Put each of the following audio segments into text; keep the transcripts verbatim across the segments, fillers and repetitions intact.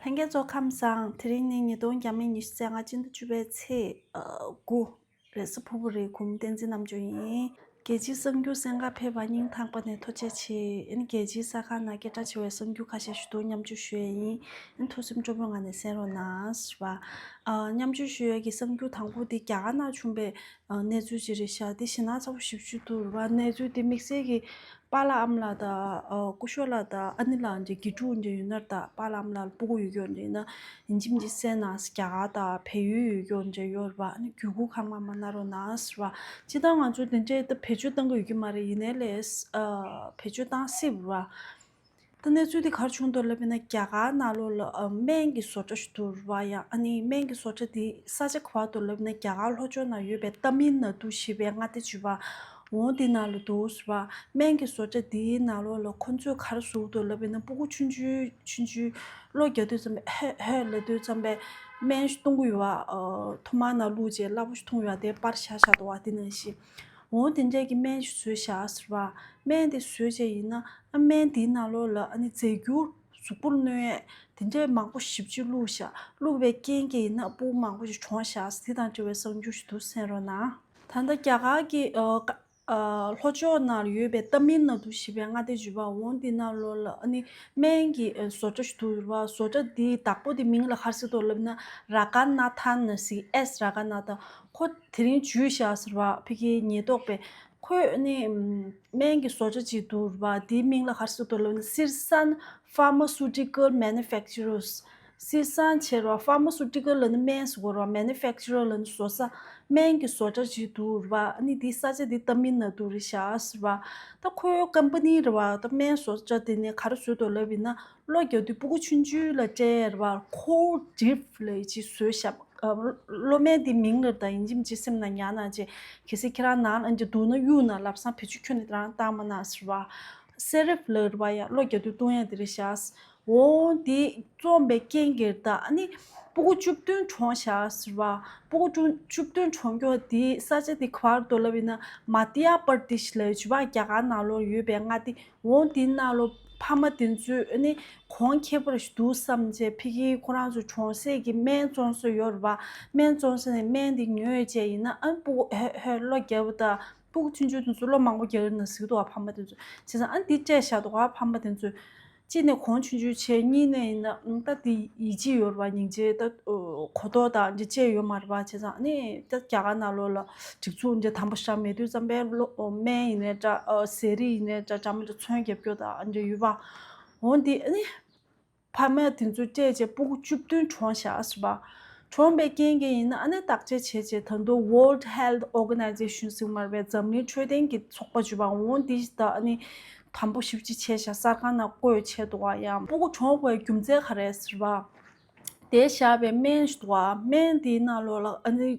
ལྷན་རྒྱས་ཚོ་ཁམས་བཟང་། དེ་རིང་ནི་ཉིས་སྟོང་ཉི་ཤུ་རྩ་ལྔ་སྤྱི་ཟླ་བཅུ་པའི་ཚེས་དགུ་རེས་གཟའ་ཕུར་བུ་རེད། གུང་བསྟན་འཛིན་རྣམ་དཔྱོད་ཡིན། རྒྱལ་སྤྱིའི་གསར་འགྱུར་གསན་གར་ཕེབས་པར་སྙིང་ཐག་པ་ནས་ཐུགས་རྗེ་ཆེ། ཨ་ནི་རྒྱལ་སྤྱིའི་གསར་ཁང་ནང་སྐད་གྲགས་ཆེ་བའི་གསར་འགྱུར་ཁ་ཤས་ཞུ་གཏུག་མཉམ་སྤྱོད་ཞུ་ཡས་ཡིན། ཨ་ནི་ཐུགས་སེམས་སྤྲོ་པོའི་ངང་ནས་གསན་རོགས་གནང་ཞུ་བ། ཨ་མཉམ་སྤྱོད་ཞུ་ཡས་ཀྱི་གསར་འགྱུར་དང་པོ་དེ་རྒྱ་གར་ནང་བྱུང་བའི་གནས་ཚུལ་ཅིག་རེད་ཤག་དེ་ཞེ་ན་ཚ་པོ་ཞེ་པོ་ཅིག་འདུག་ར། གནས་ཚུལ་དེ་དམིགས་བསལ་གྱི་པཱ་ལགས་ཨ་མ་ལགས་དང་སྐུ་ཞབས་ལགས་དང་ཨ་ནེ་ལགས་འདྲ་དགེ་ཕྲུག་འདྲ་ཡོད་ན་ར། ད་པཱ་ལགས་ཨ་མ་ལགས་ལ་སྤུ་གུ་ཡོད་མཁན་འདྲ་ཡིན་ན་ཡིན་གཅིག་མིན་གཅིག་གསན་གནང་། རྒྱ་གར་དང་བལ་ཡུལ་ཡོད་མཁན་འདྲ་ཡོད་ར་བ། ཨ་ནི་གུས་བཀུར་གང་མང་མང་གནང་རོགས་གནང་ཟེར་བ། སྤྱིར་བཏང་ང་ཚོ་དེ་འདྲའི་ད་བེད་སྤྱོད་གཏང་གི་ཡོད་ཀྱི་མ་རེད། ཡིན་ནའི་ལས་བེད་སྤྱོད་གཏང་སྲིད་པ་ར། ད་གནས་ཚུལ་དེ་ག་རེ་བྱུང་འདུག་ལབ་ན། རྒྱ་གར་ནང་ལོགས་ལ་ཨ་སྨན་གྱི་བཟོ་གྲྭ་ཞིག་འདུག་ར་ཡ། ཨ་ནི་སྨན་གྱི་བཟོ་གྲྭ་དེ་ས་ཆ་ག་པར་འདུག་ལབ་ན། རྒྱ་གར་ལྷོ་ཕྱོགས་ནང་ཡོད་པའི་ཏ་མིལ་ནཱ་ཌུ་ཞེས་པའི་མངའ་སྡེ་ཅིག་ཡོད་པ། འོ་དེ་ནང་ལ་འདུག་ཟེར་བ། སྨན་གྱི་བཟོ་གྲྭ་དེའི་ནང་ལོགས་ལ་ཁོ་ཚོས་ག་རེ་བཟོ་གི་འདུག་ལབ་ན། སྤུ་གུ་ཆུང་ཆུང་ཆུང་ཆུང་ལོ་བརྒྱད་དུས་ཙམ་པའི་ཧོད་ཧོད་ལབ་དུས་ཙམ་པའི་སྨན་ཞིག་བཏུང་གི་ཡོད་པ། ཨ་ཐུར་མ་ནང་བླུགས་བྱས་སླ་པོ་ཞིག་འཐུང་ཡོད་པ། དེ་པར་བཞག་བཞག་འདུག་པ། དེ་ནང་བཞིན། འོ་དེ་འདྲས་ཀྱི་སྨན་ཞིག་བཟོས་བཞག་ཟེར་བ། སྨན་དེ་བཟོས་བྱས་ཡིན་ན་ཨ་སྨན་དེའི་ནང་ལོགས་ལ་ཨ་ནི་རྫས་འགྱུར་གཟུགས་པོར་གནོད་ཡས་དེ་འདྲས་མང་པོ་ཞེ་པོ་ཅིག་བླུགས་བཞག་བླུགས་པའི་རྐྱེན་གྱིས་ཡིན་ན་སྤུ་གུ་མང་པོ་ཞིག་གྲོངས་བཞག་དེ་དང་འབྲེལ་བའི་གསར་འགྱུར་ཞིག་འདུག་གསན་རོགས་གནང་། ད་ལྟ་རྒྱ་གར་གྱི་ཨ་ཀ་ཨ་ལྷོ་ཕྱོགས་ནང་ཡོད་པའི་ཏ་མིལ་ནཱ་ཌུ་ཞེས་པའི་མངའ་སྡེ་ཅིག་ཡོད་པ། འོ་དེའི་ནང་ལོགས་ལ་ཨ་ནི་སྨན་གྱི་ཨ་བཟོ་གྲྭ་ཞིག་འདུག་པ། བཟོ་གྲྭ་དེའི་བདག་པོ་དེ་མིང་ལ་ག་རེ་ཟེར་འདུག་ལབ་ན། ར་ག་ན་ཐན་ཟེར། ཨེས་ར་ག་ན་ཐན། ཁོ་དེ་རིང་འཇུས་བཞག་ཟེར་བ། ཕ་གིའི་ཉེན་རྟོག་པས། ཁོས་ནི་སྨན་གྱི་བཟོ་གྲྭ་ཅིག་འདུག་ར་བ། དེའི་མིང་ལ་ག་རེ་ཟེར་འདུག་ལབ་ན། སིར་སན་ཕར་མ་སུ་ཊི་ཀལ་མེ་ནུ་ཕེག་ཅར་ཟེར། སིར་སན་ཟེར་བ། ཕར་མ་སུ་ཊི་ཀལ་ལབ་ན་སྨན་ཟེར་གོ་ར་བ། མེ་ནུ་ཕེག་ཅར་ལབ་ན་བཟོ་ས། སྨན་གྱི་བཟོ་གྲྭ་ཅིག་འདུག་ར་བ། ཨ་ནི་དེའི་ས་ཆ་དེ་ཏ་མིལ་ནཱ་ཌུ་རེད་ཤག་ཟེར་བ། ད་ཁོའི་ཀམ་པ་ནི་ར་བ། ད་སྨན་བཟོ་གྲྭ་དེ་ནས་ག་རེ་བཟོས་འདུག་ལབ་ཡིན་ན། གློ་རྒྱག་དུས་སྤུ་གུ་ཆུང་ཆུང་ལ་སྤྲད་ར་བ། ཁོལ་ཌི་རིབ་ལབ་ཅིག་བཟོས་ཤག་ཨ་གློ་སྨན་དེ་མིང་ལ་ད་ཡིན་གཅིག་མིན་གཅིག་སེམས་ནང་ཉར་གནང་བྱས། གལ་སྲིད་ཁྱེད་རང་ནང་ལ་འདི་འདུག་ན་གཡུག་ན་ལབ་སང་། བེད་སྤྱོད་ཁྱོན་ནས་རང་བཏང་མ་གནང་ཟེར་བ། སེ་རིབ་ལབ་ར་བ་ཡ། གློ་རྒྱག་དུས་བཏུང་ཡ་དེ་རེད་ཤག་འོ་དེ་བཙོངས་པའི་རྐྱེན་གྱིས་ད་ཨ་ནི་སྤུ་གུ་བཅུ་བདུན་གྲོངས་ཤག་ཟེར་བ། སྤུ་གུ་བཅུ་བཅུ་བདུན་གྲོངས་རྒྱུ་དེ་ས་ཆ་དེ་ག་པར་འདུག་ལབ་ཡིན་ན། མ་དྷྱ་པར་དེཤ་ལབ་ཅིག་ཡོད་པ། རྒྱ་གར་ནང་ལོགས་ཡོད་པའི་མངའ་སྡེ། འོ་དེའི་ནང་ལོགས་ཕ་མ་དེ་ཚོས་ཨ་ནི་གོང་ཁེ་པོ་ར་ཞིག་འདུག་བསམ་བྱས། ཕ་གིའི་ཁོ་རང་ཚོ་གྲོང་གསེབ་ཀྱི་སྨན་བཙོང་ས་ཡོད་ར་བ། སྨན་བཙོང་ས་ནས་སྨན་དེ་ཉོས་བྱས་ཡིན་ན། ཨ་སྤུ་གུ་ཧོད་ཧོད་གློ་རྒྱག་པ་དང་། སྤུ་གུ་ཆུང་ཆུང་དེ་ཚོ་གློ་མང་པོ་རྒྱག་གི་ན་ཟེར་གི་འདུག་བ། ཕ་མ་དེ་ཚོས། བྱས་ཙང་ཨ་འདི་སྤྲད་བཞག་འདུག་བ། ཕ་མ་དེ་ཚོས། གཅིག་ནས་གོང་ཆུང་ཆུང་བྱས། གཉིས་ནས་ཡིན་ན་ད་དེ་ཡིད་ཆེས་ཡོད་ར་བ། སྙིང་རྗེ། ད་གོ་རྟོགས་དང་འདི་བཅས་ཡོད་མ་རེད་བ། བྱས་ཙང་ཨ་ནི་ད་རྒྱ་གར་ནང་ལོགས་ལ་སྒྲིག་འཛུགས་འདི་དམ་པོ་ཞིག་མེད་དུས་ཙམ་པའི་གློ་སྨན་ཡིན་ནའི་འདྲ། ཨ་ཟས་རིགས་ཡིན་ནའི་འདྲ། འདྲ་མི་འདྲ་ཚོང་རྒྱབ་སྐྱོར་དང་འདི་ཡོད་པ། འོ་འདི་ཨ་ནི་ཕ་མ་དེ་ཚོས་སྤྲད་བྱས་སྤུ་གུ་བཅུ་བདུན་གྲོངས་ཤག་ཟེར་བ། གྲོངས་པའི་རྐྱེན་གྱིས་ཡིན་ན་ཨ་ནི་བརྟག་དཔྱད་བྱས་བྱས། ད་དུང་World Health Organization ཟེར་མ་རེད་པས། འཛམ་གླིང་འཕྲོད་བསྟེན་གྱི་ཚོགས་པ་ཅིག་ཡོད་པ། འོ་འདི་ད་ཨ་ནི་དམ་པོ་ཞེ་པོ་ཅིག་བྱས་ཤག་གསར་ཁང་ནང་བཀོད་བྱས་འདུག་བ། ཡང་སྤུ་གུ་གྲོངས་དགོས་རྒྱུ་མཚན་ག་རེ་ཟེར་བ། དེ་བཞག་པའི་སྨན་ཞིག་འདུག་བ། སྨན་དེའི་ནང་ལོགས་ལ་ཨ་ནི་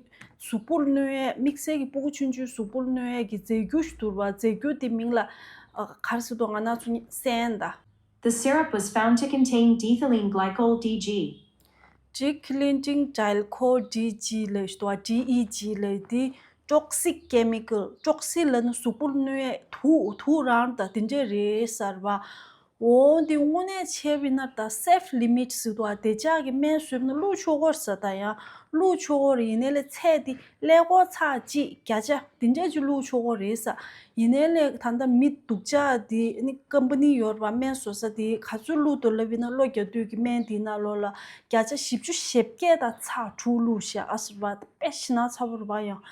གཟུགས་པོར་གནོད་ཡས། དམིགས་བསལ་གྱི་སྤུ་གུ་ཆུང་ཆུང་གཟུགས་པོར་གནོད་ཡས་ཀྱི་རྫས་འགྱུར་ཞིག་འདུག་བ། རྫས་འགྱུར་དེ་མིང་ལ་ཨ་ག་རེ་ཟེར་འདུག་ང་རང་ཚོ་གཉིས་གསན་ད། The syrup was found to contain d-ethylene glycol, D G. Declinidine glycol, D G ལབ་ཞིག་འདུག་བ། D E G ལབ་དེ་ཊོག་སིག་ཀེ་མི་ཀལ། ཊོག་སིག་ལབ་ན་གཟུགས་པོར་གནོད་ཡས། དུག་དུག་རང་ད་དེ་འདྲས་རེད་ཟེར་བ། འོ་འདི་དངོས་གནས་བྱས་པ་ཡིན་ན་ད་safe limit ཟེར་འདུག་བ། བདེ་འཇགས་ཀྱི་སྨན་བཟོས་པ་ན་བླུགས་ཆོག་གི་རེད་ཟེར། ད་ཡང་བླུགས་ཆོག་གི་རེད། ཡིན་ནའི་ལས་ཚད་དེ་ཀླད་ཀོར་ཚེག་གཅིག་བརྒྱ་ཆ་དེ་འདྲས་ཅིག་བླུགས་ཆོག་གི་རེད་ཟེར། ཡིན་ནའི་ལས་ད་ལྟ་མི་སྡུག་ཅག་དེ་ནི་ཀམ་པ་ནི་ཡོད་རེད་བ། སྨན་བཟོ་ས་དེ་ག་ཚོད་བླུགས་འདུག་ལབ་ཡིན་ན། གློ་རྒྱག་དུས་ཀྱི་སྨན་དེའི་ནང་ལོགས་ལ་བརྒྱ་ཆ་བཞི་བཅུ་ཞེ་བརྒྱད་དང་ཚེག་དྲུག་བླུགས་ཤག་ཨ་ཟེར་བ། དཔེ་ཞེ་ན་ཚ་པོ་རེད་བ། ཡང་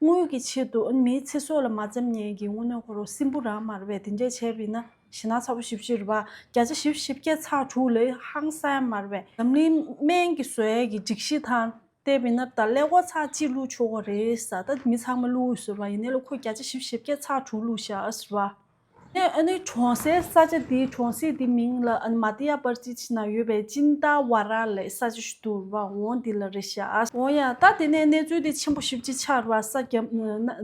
དངུལ་གྱི་ཆེད་དུ་མིའི་ཚེ་སྲོག་ལ་མ་འཛེམ་མཁན་གྱི་དངོས་གནས་ཁོ་རང་སྲིན་པོ་རང་མ་རེད་པས། དེ་འདྲས་བྱས་པ་ཡིན་ན་ཞེ་ན་ཚ་པོ་ཞེ་པོ་ཅིག་རེད་བ། བརྒྱ་ཆ་བཞི་བཅུ་ཞེ་བརྒྱད་ཚེག་དྲུག་ལབ་ཧང་སང་ཡ་མ་རེད་པས། འཛམ་གླིང་སྨན་གྱི་བཟོ་ཡས་ཀྱི་སྒྲིག་གཞི་དང་བལྟས་པ་ཡིན་ན་ད་ཀླད་ཀོར་ཚེག་གཅིག་བླུགས་ཆོག་གི་རེད་ཟེར། ད་མི་ཚང་མས་བླུགས་ཟེར་བ། ཡིན་ནའི་ལས་ཁོས་བརྒྱ་ཆ་བཞི་བཅུ་ཞེ་བརྒྱད་ཚེག་དྲུག་བླུགས་ཤག་ཨ་ཟེར་བ། ཨ་ནི་གྲོང་གསེབ་ས་ཆ་འདིའི་གྲོང་གསེབ་འདི་མིང་ལ་ཨ་ནི་མ་དྷྱ་པར་དེ་ཤི་ནང་ཡོད་པའི་ཅིན་ཏ་ཝ་ར་ལབ་ས་ཆ་ཞིག་འདུག་ར་བ། འོ་འདི་ལ་རེད་ཤག་འོ་ཡ། ད་དེ་ནས་གནས་ཚུལ་འདི་ཆེན་པོ་ཞེ་པོ་ཅིག་ཆགས་ར་བ། ས་རྒྱ་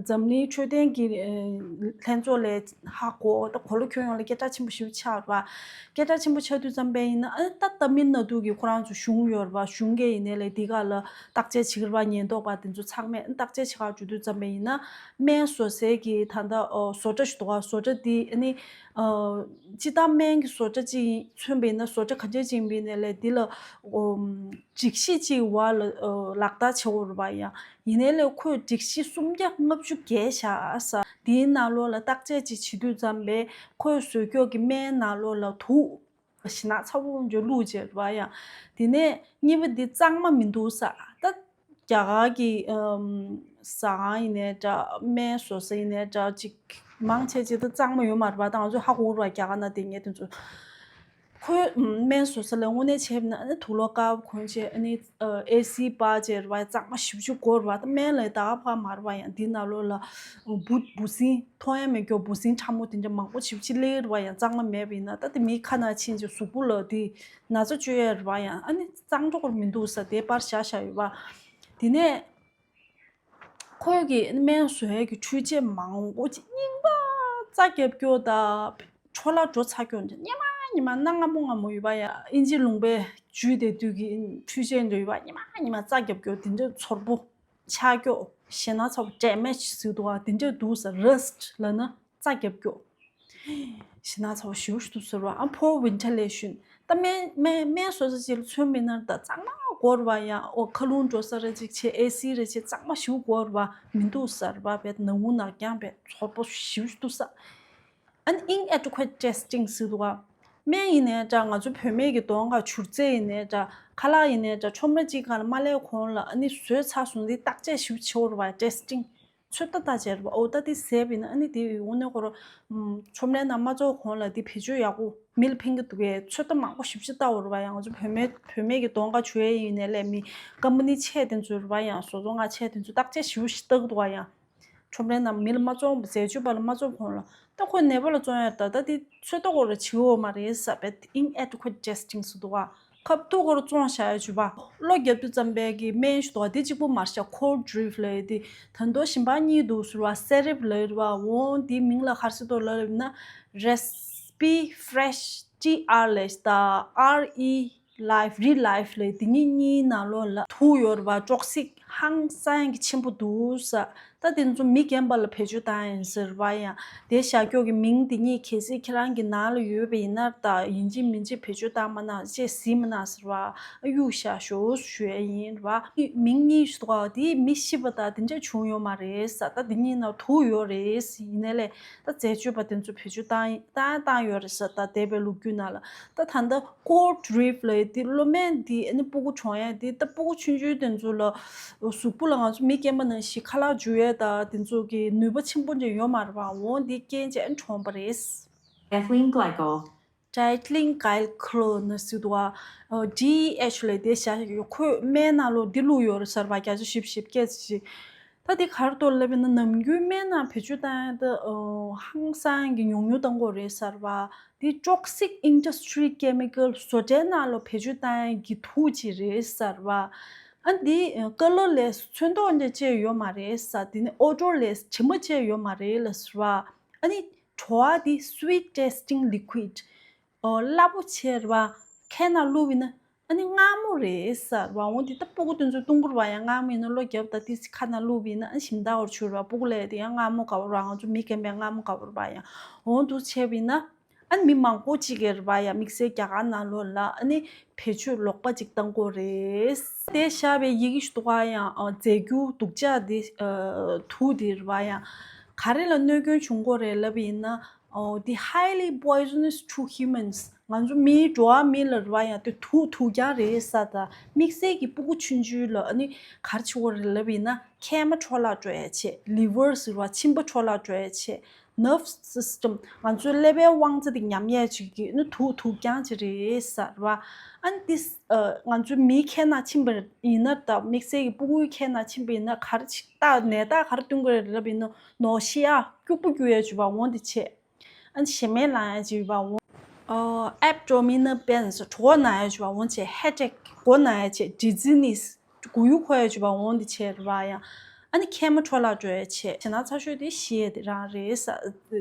འཛམ་གླིང་འཕྲོད་བསྟེན་གྱི་ལྷན་ཚོགས་ལས་ཧ་གོ། ད་གོ་ལ་ཁྱོན་ཡོངས་ལ་སྐད་གྲགས་ཆེན་པོ་ཞེ་པོ་ཆགས་ར་བ། སྐད་གྲགས་ཆེན་པོ་ཆགས་དུས་ཙམ་པ་ཡིན་ན་ཨ་ནི་ད་ཏ་མིལ་ནཱ་ཌུ་གི་ཁོ་རང་ཚོ་གཞུང་ཡོད་ར་བ། གཞུང་གིས་ཡིན་ནའི་ལས་འདི་ག་ལ་བརྟག་དཔྱད་བྱེད་ཀྱི་རེད་བ། ཉེན་རྟོག་པ་དེ་ཚོ་ཚང་མས་བརྟག་དཔྱད་བྱེད་གར་འགྲོ་དུས་ཙམ་པ་ཡིན་ན། སྨན་བཟོ་སའི་གི་ད་ལྟ་ཨོ་བཟོ་གྲྭ་ཞིག་འདུག་ག་བཟོ་གྲྭ་དེ་ ནི་ཨ་སྤྱིར་བཏང་སྨན་གྱི་བཟོ་གྲྭ་ཅིག་མཚོན་པ་ཡིན་ན། བཟོ་གྲྭ་ག་འདྲ་ཅིག་ཡིན་པ་ཡིན་ནའི་ལས་འདི་ལ་ཨོ་སྒྲིག་གཞི་ཅིག་བར་ལ་ཨ་ལག་བསྟར་བྱེད་དགོས་རེད་པ། ཡང་ཡིན་ནའི་ལས་ཁོས་སྒྲིག་གཞི་སུམ་བརྒྱ་ལྔ་བཅུ་བརྒལ་བཞག་ས། འདིའི་ནང་ལོགས་ལ་བརྟག་དཔྱད་ཅིག་བྱེད་དུས་ཙམ་པས་ཁོས་བཟོས་ཀྱོག་གི་སྨན་ནང་ལོགས་ལ་དུག་ཞེ་ན་ཚ་པོ་འཇོ་བླུགས་བྱས་རེད་པ། ཡང་དེ་ནས་གཉིས་པ་འདི་གཙང་མ་མི་འདུག་ས། ད་རྒྱ་གར་གྱི་ཨམ་ཟ་ཁང་ཡིན་ནའི་འདྲ། སྨན་བཟོ་ས་ཡིན་ནའི་འདྲ། ཅིག་མང་ཆེ་ཅིག་ད་གཙང་མ་ཡོད་མ་རེད་པ། ད་ང་ཚོ་ཧ་གོ་རེད་པ། རྒྱ་གར་ནང་བསྡད་མཁན་དེ་ཚོ། ཁོས་ཨམ་སྨན་བཟོ་ས་ལ་དངོས་གནས་བྱས་པ་ན་ཨ་ནི་དུག་ལོག་དཀར་པོ་གོན་བྱས། ཨ་ནི་ཨ་ཨེ་སི་པར་བྱས་རེད་པ། གཙང་མ་ཞེ་པོ་ཅིག་དགོས་རེད་པ། ད་སྨན་ལ་ད་ག་ཕ་མ་རེད་པ། ཡང་འདི་ནང་ལོགས་ལ་འབུ་འབུ་སྲིན་མཐོང་ཡ་མེད་ཀྱོག་འབུ་སྲིན་ཕྲ་མོ་དེ་འདྲ་མང་པོ་ཞེ་པོ་ཅིག་སླེབས་རེད་པ། ཡང་གཙང་མ་མེད་པ་ཡིན་ན། ད་དེ་མིའི་ཁ་ནང་ཕྱིན་བྱས་གཟུགས་པོ་ལ་དེ་ན་ཚ་བཅོས་ཡ་རེད་པ། ཡང་ཨ་ནི་གཙང་སྦྲ་སྐོར་མི་འདུག་ས། དེ་པར་བཞག་བཞག་ཡོད་པ། དེ་ནས་ཁོས་ཀྱི་སྨན་བཟོ་ཡས་ཀྱི་འཕྲུལ་ཆས་མང་པོ་ཅིག་རྙིང་པ་རྩ་རྒྱབ་ཀྱོག་དང་འཕྲོ་བརླག་འགྲོ་ཚར་ཀྱོག་འདྲ། སྔོན་མ་སྔོན་མ་གནའ་སྔ་མོ་སྔ་མོ་ཡོད་པ། ཡ་ཨིན་ཇི་ལུང་པའི་འཇུས་བསྡད་དུས་ཀྱི་འཕྲུལ་ཆས་འདྲ་ཡོད་པ། སྔོན་མ་སྔོན་མ་རྩ་རྒྱབ་ཀྱོག་དེ་འདྲ་ཚོར་པོ་ཆགས་ཀྱོག་ཞེ་ན་ཚ་པོ་ཌེ་མེཇ་ཟེར་འདུག་པ། དེ་འདྲ་འདུག་ས། ར་སི་ཊི་ལབ་ན་རྩ་རྒྱབ་ཀྱོག་ཞེ་ན་ཚ་པོ་ཞེ་པོ་ཞིག་འདུག་ཟེར་བ། ཨ་poor ventilation། ད་སྨན་སྨན་སྨན་བཟོ་ས་ཅིག་ལ་མཚོན་པ་ཡིན་ན་ད་གཙང་མ་དགོས་རེད་པ། ཡང་ཨོ་མཁའ་རླུང་འགྲོ་ས་རེ་ཅིག་བྱས། ཨེ་སི་རེ་བྱས། གཙང་མ་ཞེ་པོ་དགོས་རེད་པ། མི་འདུག་ས་རེད་པ། བས་ནང་ཁུལ་ནང་རྐྱང་བས་ཚོར་པོ་ཞེ་པོ་ཞིག་འདུག་ས། ཨ་ནི་inadequate testing ཟེར་འདུག་ག་སྨན་ཡིན་ནའི་འདྲ། ང་ཚོ་བུད་མེད་ཀྱི་གདོང་ཁ་བྱུར་རྫས་ཡིན་ནའི་འདྲ། ཁ་ལག་ཡིན་ནའི་འདྲ། ཁྲོམ་ར་གཅིག་སྒང་ལ་མ་སླེབས་གོང་ལ་ཨ་ནི་བཟོས་ཚར་སོང་། འདི་བརྟག་དཔྱད་ཞིབ་བྱེད་དགོས་རེད་པ། testing། ཚོད་ལྟ་ལྟ་བྱས་རེད་པ། ཨོ་ད་འདི་བཟས་པ་ཡིན་ན་ཨ་ནི་འདི་དངོས་གནས་ཁོ་རང་ཁྲོམ་རའི་ནང་མ་བཙོང་གོང་ལ་འདི་བེད་སྤྱོད་ཡག་པོ་མི་ལ་ཕན་གྱི་འདུག་གས། ཚོད་ལྟ་མང་པོ་ཞིབ་ཞིབ་ལྟ་དགོས་རེད་པ། ཡང་ང་ཚོ་བུད་མེད་བུད་མེད་ཀྱི་གདོང་ཁ་བྱུར་ཡས་ཡིན་ནའི་ལས། མི་ཀམ་པ་ནི་ཆེ་དེ་ཚོ་རེད་པ། ཡང་བཟོ་ཚོང་ཁང་ཆེ་དེ་ཚོ་བརྟག་དཔྱད་ཞིབ་ཞིབ་ལྟ་གི་འདུག་ག་ཡང་ཁྲོམ་རའི་ནང་མི་ལ་མ་བཙོང་། འཛད་སྤྱོད་པ་ལ་མ་བཙོང་གོང་ལ། ད་ཁོས་ནད་པ་ལ་བཙོང་ཡ་ད་ད་དེ་ཚོད་ལྟ་སྐོར་ར་བྱེད་འོ་མ་རེད་ས། བས་inadequate testing ཟེར་འདུག་ག་ཁབ་ཐུག་སྐོར་བཙོང་བཞག་ཡ་བྱུས་པ། གློ་རྒྱབ་དུས་ཙམ་པའི་གི་སྨན་ཞིག་འདུག་ག་དེ་གཅིག་པོ་མ་རེད་ཤག Cod Life ལབ་ཡ་དེ། ད་དུང་གཞན་པ་གཉིས་འདུག་ཟེར་བ། Sereb ལབ་ཡ་རེད་པ། འོ་དེའི་མིང་ལ་ག་རེ་ཟེར་འདུག་ལབ་ཡ་ཡིན་ན་Respifresh ཊི་ཨར་ལབ་ཡ་ཞིག་དང་ཨར་ཨི་Life Relife ལབ་ཡ་དེ་གཉིས་གཉིས་ནང་ལོགས་ལ་དུག་ཡོད་རེད་པ། ཊོག་སིག་ཧང་སང་གི་ཆེན་པོ་འདུག་ས། ད་དེ་ཚོ་མི་རྒན་པ་ལ་བེད་སྤྱོད་བཏང་ཡ་ཡིན་ཟེར་བ། ཡང་དེ་བཞག་ཀྱོག་གི་མིང་དེ་གཉིས་གལ་སྲིད་ཁྱེད་རང་གི་ནང་ལ་ཡོད་པ་ཡིན་ན་ད་ཡིན་གཅིག་མིན་གཅིག་བེད་སྤྱོད་བཏང་མ་གནང་། ཅེས་གཟིགས་མ་གནང་ཟེར་བ། གཡུག་བཞག་ཤོག་ཞུ་ཡ་ཡིན་རེད་པ། མིང་གཉིས་ཞིག་འདུག་ག་དེ་མི་ཤི་བ་དང་དེ་འདྲ་བྱུང་ཡོད་མ་རེད་ས། ད་དེ་གཉིས་ནང་དུག་ཡོད་རེད། ཡིན་ནའི་ལས་ད་འཛད་སྤྱོད་པ་དེ་ཚོ་བེད་སྤྱོད་བཏང་བཏང་བཏང་ཡོད་རེད་ས། ད་འདས་པའི་ལོ་རྒྱུས་ནང་ལ། ད་ད་ལྟ་Cod Life ལབ་ཡ་དེ་གློ་སྨན་དེ་ཨ་ནི་སྤུ་གུ་གྲོངས་ཡ་དེ། ད་སྤུ་གུ་ཆུང་ཆུང་དེ་ཚོ་ལ་གཟུགས་པོ་ལ་ང་ཚོ་མི་རྒན་པ་ནང་བཞིན་ཁ་ལག་འཇུ་ཡ་ད་དེ་ཚོ་གི་ནུས་པ་ཆེན་པོ་འདྲ་ཡོད་མ་རེད་པ། འོ་འདི་རྐྱེན་བྱས་ཨ་ནི་གྲོངས་པ་རེད། Ethylene glycol. Diethylene glycol ཟེར་འདུག་ག་ཨོ་ཌི་ཨེཆ་ལབ་ཡ་དེ་བཞག་ཡོད། ཁོས་སྨན་ནང་ལོགས་འདི་བླུགས་ཡོད་རེད་ཟེར་བ། བརྒྱ་ཆ་བཞི་བཅུ་ཞེ་བརྒྱད་ཅིག་ད་དེ་ག་རེ་འདུག་ལབ་ཡིན་ན་ནམ་རྒྱུན་སྨན་ནང་བེད་སྤྱོད་བཏང་ཡ་ད་ཨོ་ཧང་སང་གི་ཉུང་ཉུང་བཏང་དགོས་རེད་ཟེར་བ། དེ་ཊོག་སིག་ཨིན་ཌ་སི་ཊི་རི་ཀེ་མི་ཀལ་བཟོ་གྲྭའི་ནང་ལོགས་བེད་སྤྱོད་བཏང་ཡ་གི་དུག་ཅིག་རེད་ཟེར་བ། ཨ་འདི་ཀ་ལར་ལེས་ཚོན་མདོག་འདྲ་ཅིག་ཡོད་མ་རེད་ཟེར། དེ་ནི་ཨོ་ཌོར་ལེས་དྲི་མ་ཅིག་ཡོད་མ་རེད་ལབ་ཟེར་བ། ཨ་ནི་བྲོ་བ་དེ་sweet tasting liquid ཨོ་སླ་པོ་ཆེ་རེད་པ། ཁའི་ནང་བླུགས་པ་ཡིན་ན་ཨ་ནི་མངར་མོ་རེད་ཟེར་བ། འོ་འདི་ད་སྤུ་གུ་དེ་ཚོ་བཏུང་གི་རེད་པ། ཡང་མངར་མོ་ཡིན་ན་གློ་རྒྱབ་ད་དེ་ཁ་ནང་བླུགས་པ་ཡིན་ན་ཨ་ནི་ཞིམ་ད་བར་ཆུ་རེད་པ། སྤུ་གུ་ལ་དེ་ཡང་མངར་མོ་དགའ་བོ་རེད་པ། ང་ཚོ་མི་རྒན་པས་མངར་མོ་དགའ་བོ་རེད་པ། ཡང་འོ་འདུག་བྱས་པ་ཡིན་ན་ཨ་ནི་མི་མང་པོ་ཅིག་གིས་རེད་པ། ཡང་དམིགས་བསལ་རྒྱ་གར་ནང་ལོགས་ལ་ཨ་ནི་བེད་སྤྱོད་ལོག་པ་ཅིག་བཏང་གི་ཡོད་རེད། དེ་བཞག་པའི་ཡི་གེ་ཞིག་འདུག་ག་ཡང་ཨ་རྫས་འགྱུར་དུག་ཅག་དེ་ཨ་དུག་དེ་རེད་པ། ཡང་ག་རེ་ལ་གནོད་སྐྱོན་བྱུང་གི་ཡོད་རེད་ལབ་པ་ཡིན་ན། ཨོ་དེ་highly poisonous to humans ང་ཚོ་མིའི་འགྲོ་བ་མི་ལ་རེད་པ། ཡང་དེ་དུག་དུག་རྐྱང་རེད་ས། ད་དམིགས་བསལ་གྱི་སྤུ་གུ་ཆུང་ཆུང་ལ་ཨ་ནི་ག་རེ་བྱེད་ཀྱི་ཡོད་རེད་ལབ་པ་ཡིན་ན་མཁལ་མ་འཕྲོ་བརླག་འགྲོ་ཡ་བྱེད། ལི་ཝར་ཟེར་བ། མཆིན་པ་འཕྲོ་བརླག་འགྲོ་ཡ་བྱེད། ནར་བྷ་སི་སི་ཊམ་ང་ཚོའི་ཀླད་པའི་དབང་རྩ་དེ་ཉམས་ཡ་བྱེད་ཀྱི་ཨ་ནི་དུག་དུག་རྐྱང་ཅིག་རེད་ས་རེད་པ། ཨ་ནི་དེ་ང་ཚོའི་མིའི་མཁལ་ནང་ཕྱིན་པ་ཡིན་ན། ད་དམིགས་བསལ་གྱི་སྤུ་གུའི་མཁལ་ནང་ཕྱིན་པ་ཡིན་ན་ག་རེ་བྱེད། ད་ནད་རྟགས་ག་རེ་སྟོན་གྱི་རེད་ལབ་པ་ཡིན་ན་ནོ་ཤི་ཡ་སྐྱུག་པ་སྐྱུག་ཡ་བྱེད་པ། འོ་འདི་བྱེད། ཨ་ནི་ཞེ་མེར་ལངས་ཡ་ཅིག་ཡོད་པ་འོང་། ཨོ་abdominal pains གྲོད་ཁོག་ན་ཡ་ཅིག་ཡོད་པ་འོང་བྱས། headache མགོ་ན་ཡ་བྱས། dizziness མགོ་ཡུ་འཁོར་ཡ་ཅིག་ཡོད་པ་འོང་འདི་བྱས་རེད་པ། ཡང་ཨ་ནི་མཁལ་མ་འཕྲོ་བརླག་འགྲོ་ཡ་བྱས། ཞེ་ན་ཚ་ཤོས་དེ་ཤི་ཡ་དེ་རང་རེད་ས།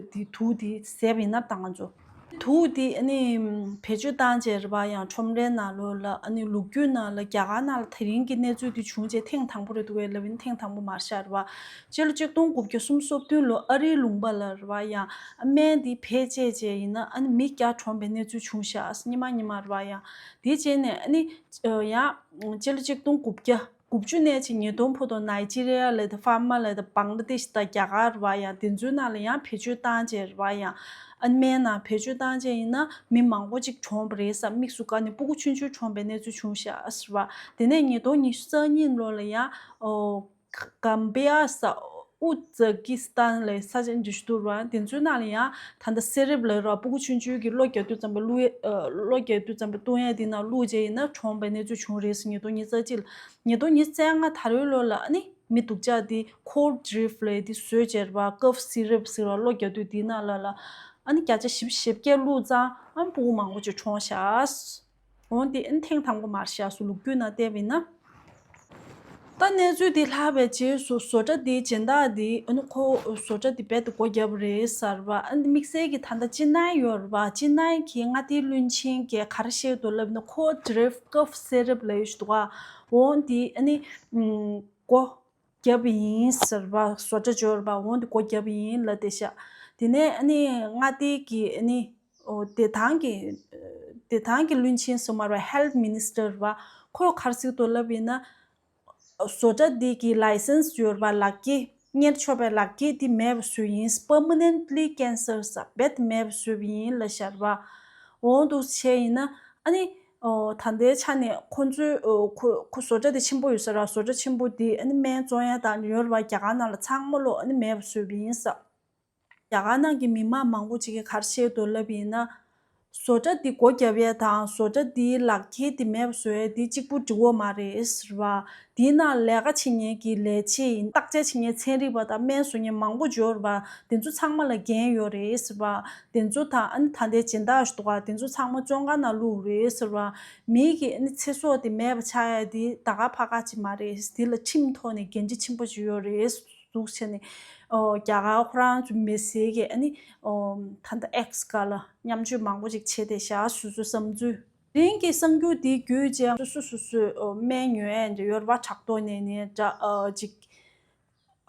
དེ་དུག་དེ་བཟས་པ་ཡིན་ན་ད་ང་ཚོ། དུག་དེ་ཨ་ནི་བེད་སྤྱོད་བཏང་བྱས་རེད་པ། ཡང་ཁྲོམ་རའི་ནང་ལོགས་ལ་ཨ་ནི་ལོ་རྒྱུས་ནང་ལ་རྒྱ་གར་ནང་ལ་དེ་རིང་གི་གནས་ཚུལ་དེ་བྱུང་བྱས་ཐེངས་དང་པོ་རེད་འདུག་གས། ལབ་ཡིན་ཐེངས་དང་པོ་མ་རེད་ཤག་རེད་པ། སྤྱི་ལོ་གཅིག་སྟོང་དགུ་བརྒྱ་སུམ་ཅུ་སོ་བདུན་ལོ་ཨ་རིའི་ལུང་པ་ལ་རེད་པ། ཡང་ཨ་སྨན་དེ་བེད་སྤྱད་བྱས་ཡིན་ན་ཨ་ནི་མི་བརྒྱ་གྲོངས་པའི་གནས་ཚུལ་བྱུང་ཤག་ཉི་མ་ཉི་མ་རེད་པ། ཡང་དེ་རྗེས་ནས་ཨ་ནི་ཡང་སྤྱི་ལོ་གཅིག་སྟོང་དགུ་བརྒྱ་དགུ་བཅུ་ནས་ཅིག་ཉིས་སྟོང་བར་དུ་ནའི་ཇི་རི་ཡ་ལབ་དང་ཧྥར་མ་ལབ་དང་བང་ལ་དེ་ཤི་དང་རྒྱ་གར་རེད་པ། ཡང་དེ་ཚོའི་ནང་ལ་ཡང་བེད་སྤྱོད་བཏང་བྱས་རེད་པ། ཡང་ཨ་སྨན་ནང་བེད་སྤྱོད་བཏང་བྱས་ཡིན་ན་མི་མང་པོ་ཅིག་གྲོངས་པ་རེད་ཟེར། དམིགས་སུ་བཀར་ནས་སྤུ་གུ་ཆུང་ཆུང་གྲོངས་པའི་གནས་ཚུལ་བྱུང་ཤག་ཟེར་བ། དེ་ནས་ཉིས་སྟོང་ཉི་ཤུ་རྩ་གཉིས་ལོ་ལ་ཡང་ཨོ་གམ་བི་ཡ་ཟེར་ཨུ་ཛ་ཀི་སི་ཐན་ལ་ས་ཆ་འདི་ཞུ་དུ་ར། དེ་ཚོའི་ནང་ལ་ཡང་ད་ལྟ་སེ་རབ་ལ་ར་སྤུ་གུ་ཆུང་ཆུང་གི་གློ་རྒྱག་དུས་ཙམ་པ་བླུག་ཡས་ཨ་གློ་རྒྱག་དུས་ཙམ་པ་བཏུང་ཡས་དེ་ནང་བླུགས་བྱས་ཡིན་ན་གྲོངས་པའི་གནས་ཚུལ་བྱུང་རེད་ཟེར། ཉིས་སྟོང་ཉི་ཤུ་རྩ་གཅིག་ལ། ཉིས་སྟོང་ཉི་ཤུ་རྩ་ལྔ་ད་རེས་ལོ་ལ་ཨ་ནི་མི་སྡུག་ཅག་དེ་ཁོལ་ཌི་རིབ་ལ་དེ་བཟོས་བྱས་རེད་པ། ཀབ་སི་རབ་ཟེར་བ་གློ་རྒྱག་དུས་དེ་ནང་ལ་ལ་ཨ་ནི་བརྒྱ་ཆ་བཞི་བཅུ་ཞེ་བརྒྱད་བླུགས་ཙང་ཨ་ནི་སྤུ་གུ་མང་པོ་ཅིག་གྲོངས་ཤག་འོན་ཏེ་ཨ་ནི་ཐེངས་དང་པོ་མ་རེད་ཤག་སུ་ལུག་རྒྱུད་ནང་བལྟས་པ་ཡིན་ན། ད་གནས་ཚུལ་འདི་ལྷག་པའི་རྗེས་སུ་བཟོ་གྲྭ་འདིའི་སྦྱིན་བདག་འདི་ཨ་ནི་ཁོ་བཟོ་གྲྭ་འདི་རྦད་དེ་སྒོ་བརྒྱབ་པ་རེད་ཟེར་བ། ཨ་ནི་དམིགས་བསལ་གྱི་ད་ལྟ་ཅི་ནའི་ཡོད་རེད་པ། ཅི་ནའི་གི་མངའ་སྡེའི་བློན་ཆེན་གྱིས་ག་རེ་བཤད་འདུག་ལབ་ན་ཁོ་ཌི་རིབ་ཀབ་སི་རབ་ལབ་ཡོད་ཞིག་འདུག་ག་འོན་ཏེ་ཨ་ནི་སྒོ་བརྒྱབ་པ་ཡིན་ཟེར་བ། བཟོ་གྲྭ་འབྱོར་བ་འོན་ཏེ་སྒོ་བརྒྱབ་པ་ཡིན་ལབ་བསྡད་ཤག་དེ་ནས་ཨ་ནི་མངའ་སྡེ་གི་ཨ་ནི་ཨོ་བདེ་ཐང་གི་བདེ་ཐང་གི་བློན་ཆེན་ཟེར་མ་རེད་པ། ཧེལ་ཐི་མི་ནི་སི་ཊར་རེད་པ། ཁོས་ག་རེ་ཟེར་འདུག་ལབ་ཡིན་ན། བཟོ་གྲྭ་འདི་གི་ལའི་སེན་སི་ཡོད་རེད་པ། ལག་འཁྱེར་གཉེར་ཆོག་པའི་ལག་འཁྱེར་འདི་མེད་པ་བཟོས་ཡིན། པར་མ་ནེན་ཊི་ལི་ཀེན་སེལ་ཟེར་རྦད་དེ་མེད་པ་བཟོས་པ་ཡིན་ལབ་ཤག་རེད་པ། འོ་འདུག་བྱས་ཡིན་ན་ཨ་ནི་ཨོ་ད་ལྟའི་ཆ་ནས་ཁོ་ཚོའི་ཨོ་ཁོ་ཁོ་བཟོ་གྲྭ་དེ་ཆེན་པོ་ཡོད་ས་རེད། བཟོ་གྲྭ་ཆེན་པོ་འདི་ཨ་ནི་སྨན་བཙོང་ཡ་དང་ཡོད་རེད་པ། རྒྱ་གར་ནང་ལ་ཚང་མ་ལོ་ཨ་ནི་མེད་པ་བཟོས་པ་ཡིན་ཟེར། རྒྱ་གར་ནང་གི་མི་མང་མང་པོ་ཅིག་གིས་ག་རེ་བཤད་འདུག་ལབ་ཡིན་ན། བཟོ་གྲྭ་འདི་སྒོ་བརྒྱབ་ཡས་དང་བཟོ་གྲྭ་འདིའི་ལག་འཁྱེར་འདི་མེད་པ་བཟོ་ཡས་འདི་གཅིག་པུ་འགྲིག་གི་མ་རེད་ཟེར་བ། འདིའི་ནང་ལས་ཀ་བྱེད་མཁན་གྱི་ལས་བྱེད་ཡིན། བརྟག་དཔྱད་བྱེད་མཁན་ཚན་རིག་པ་དང་སྨན་བཟོ་མཁན་མང་པོ་འབྱོར་བ། དེ་ཚོ་ཚང་མ་ལ་འགན་ཡོད་རེད་ཟེར་བ། དེ་ཚོ་དང་ཨ་ནི་ད་ལྟའི་སྦྱིན་བདག་ཞིག་འདུག་ག་དེ་ཚོ་ཚང་མ་བཙོན་ཁང་ནང་བླུགས་རེད་ཟེར་བ། མི་གི་ཨ་ནི་ཚེ་སྲོག་དེ་མེད་པ་ཆགས་ཡས་དེ་ད་ག་ཕ་ག་ཅིག་མ་རེད། དེ་ལ་ཁྲིམས་ཐོག་ནས་འགན་འཁྲི་ཆེན་པོ་ཅིག་ཡོད་རེད། འདུག་བྱས་ནས་ཨོ་རྒྱ་གར་ཁོ་རང་ཚོ་མི་སེར་གྱི་ཨ་ནི་ཨོ་ད་ལྟ་ཨེག་སི་སྒང་ལ་མཉམ་སྤྱོད་མང་པོ་ཅིག་བྱས་ཏེ་བཞག་སོ་སོའི་བསམ་ཚུལ། དེ་རིང་གི་གསར་འགྱུར་འདི་བརྒྱུད་རྗེས་སོ་སོ་སོ་སོས་ཨོ་སྨན་ཉོ་ཡས་འདྲ་ཡོད་རེད་པ། ཕྲག་དོག་ནས་ནས་འདྲ་ཨོ་ཅིག་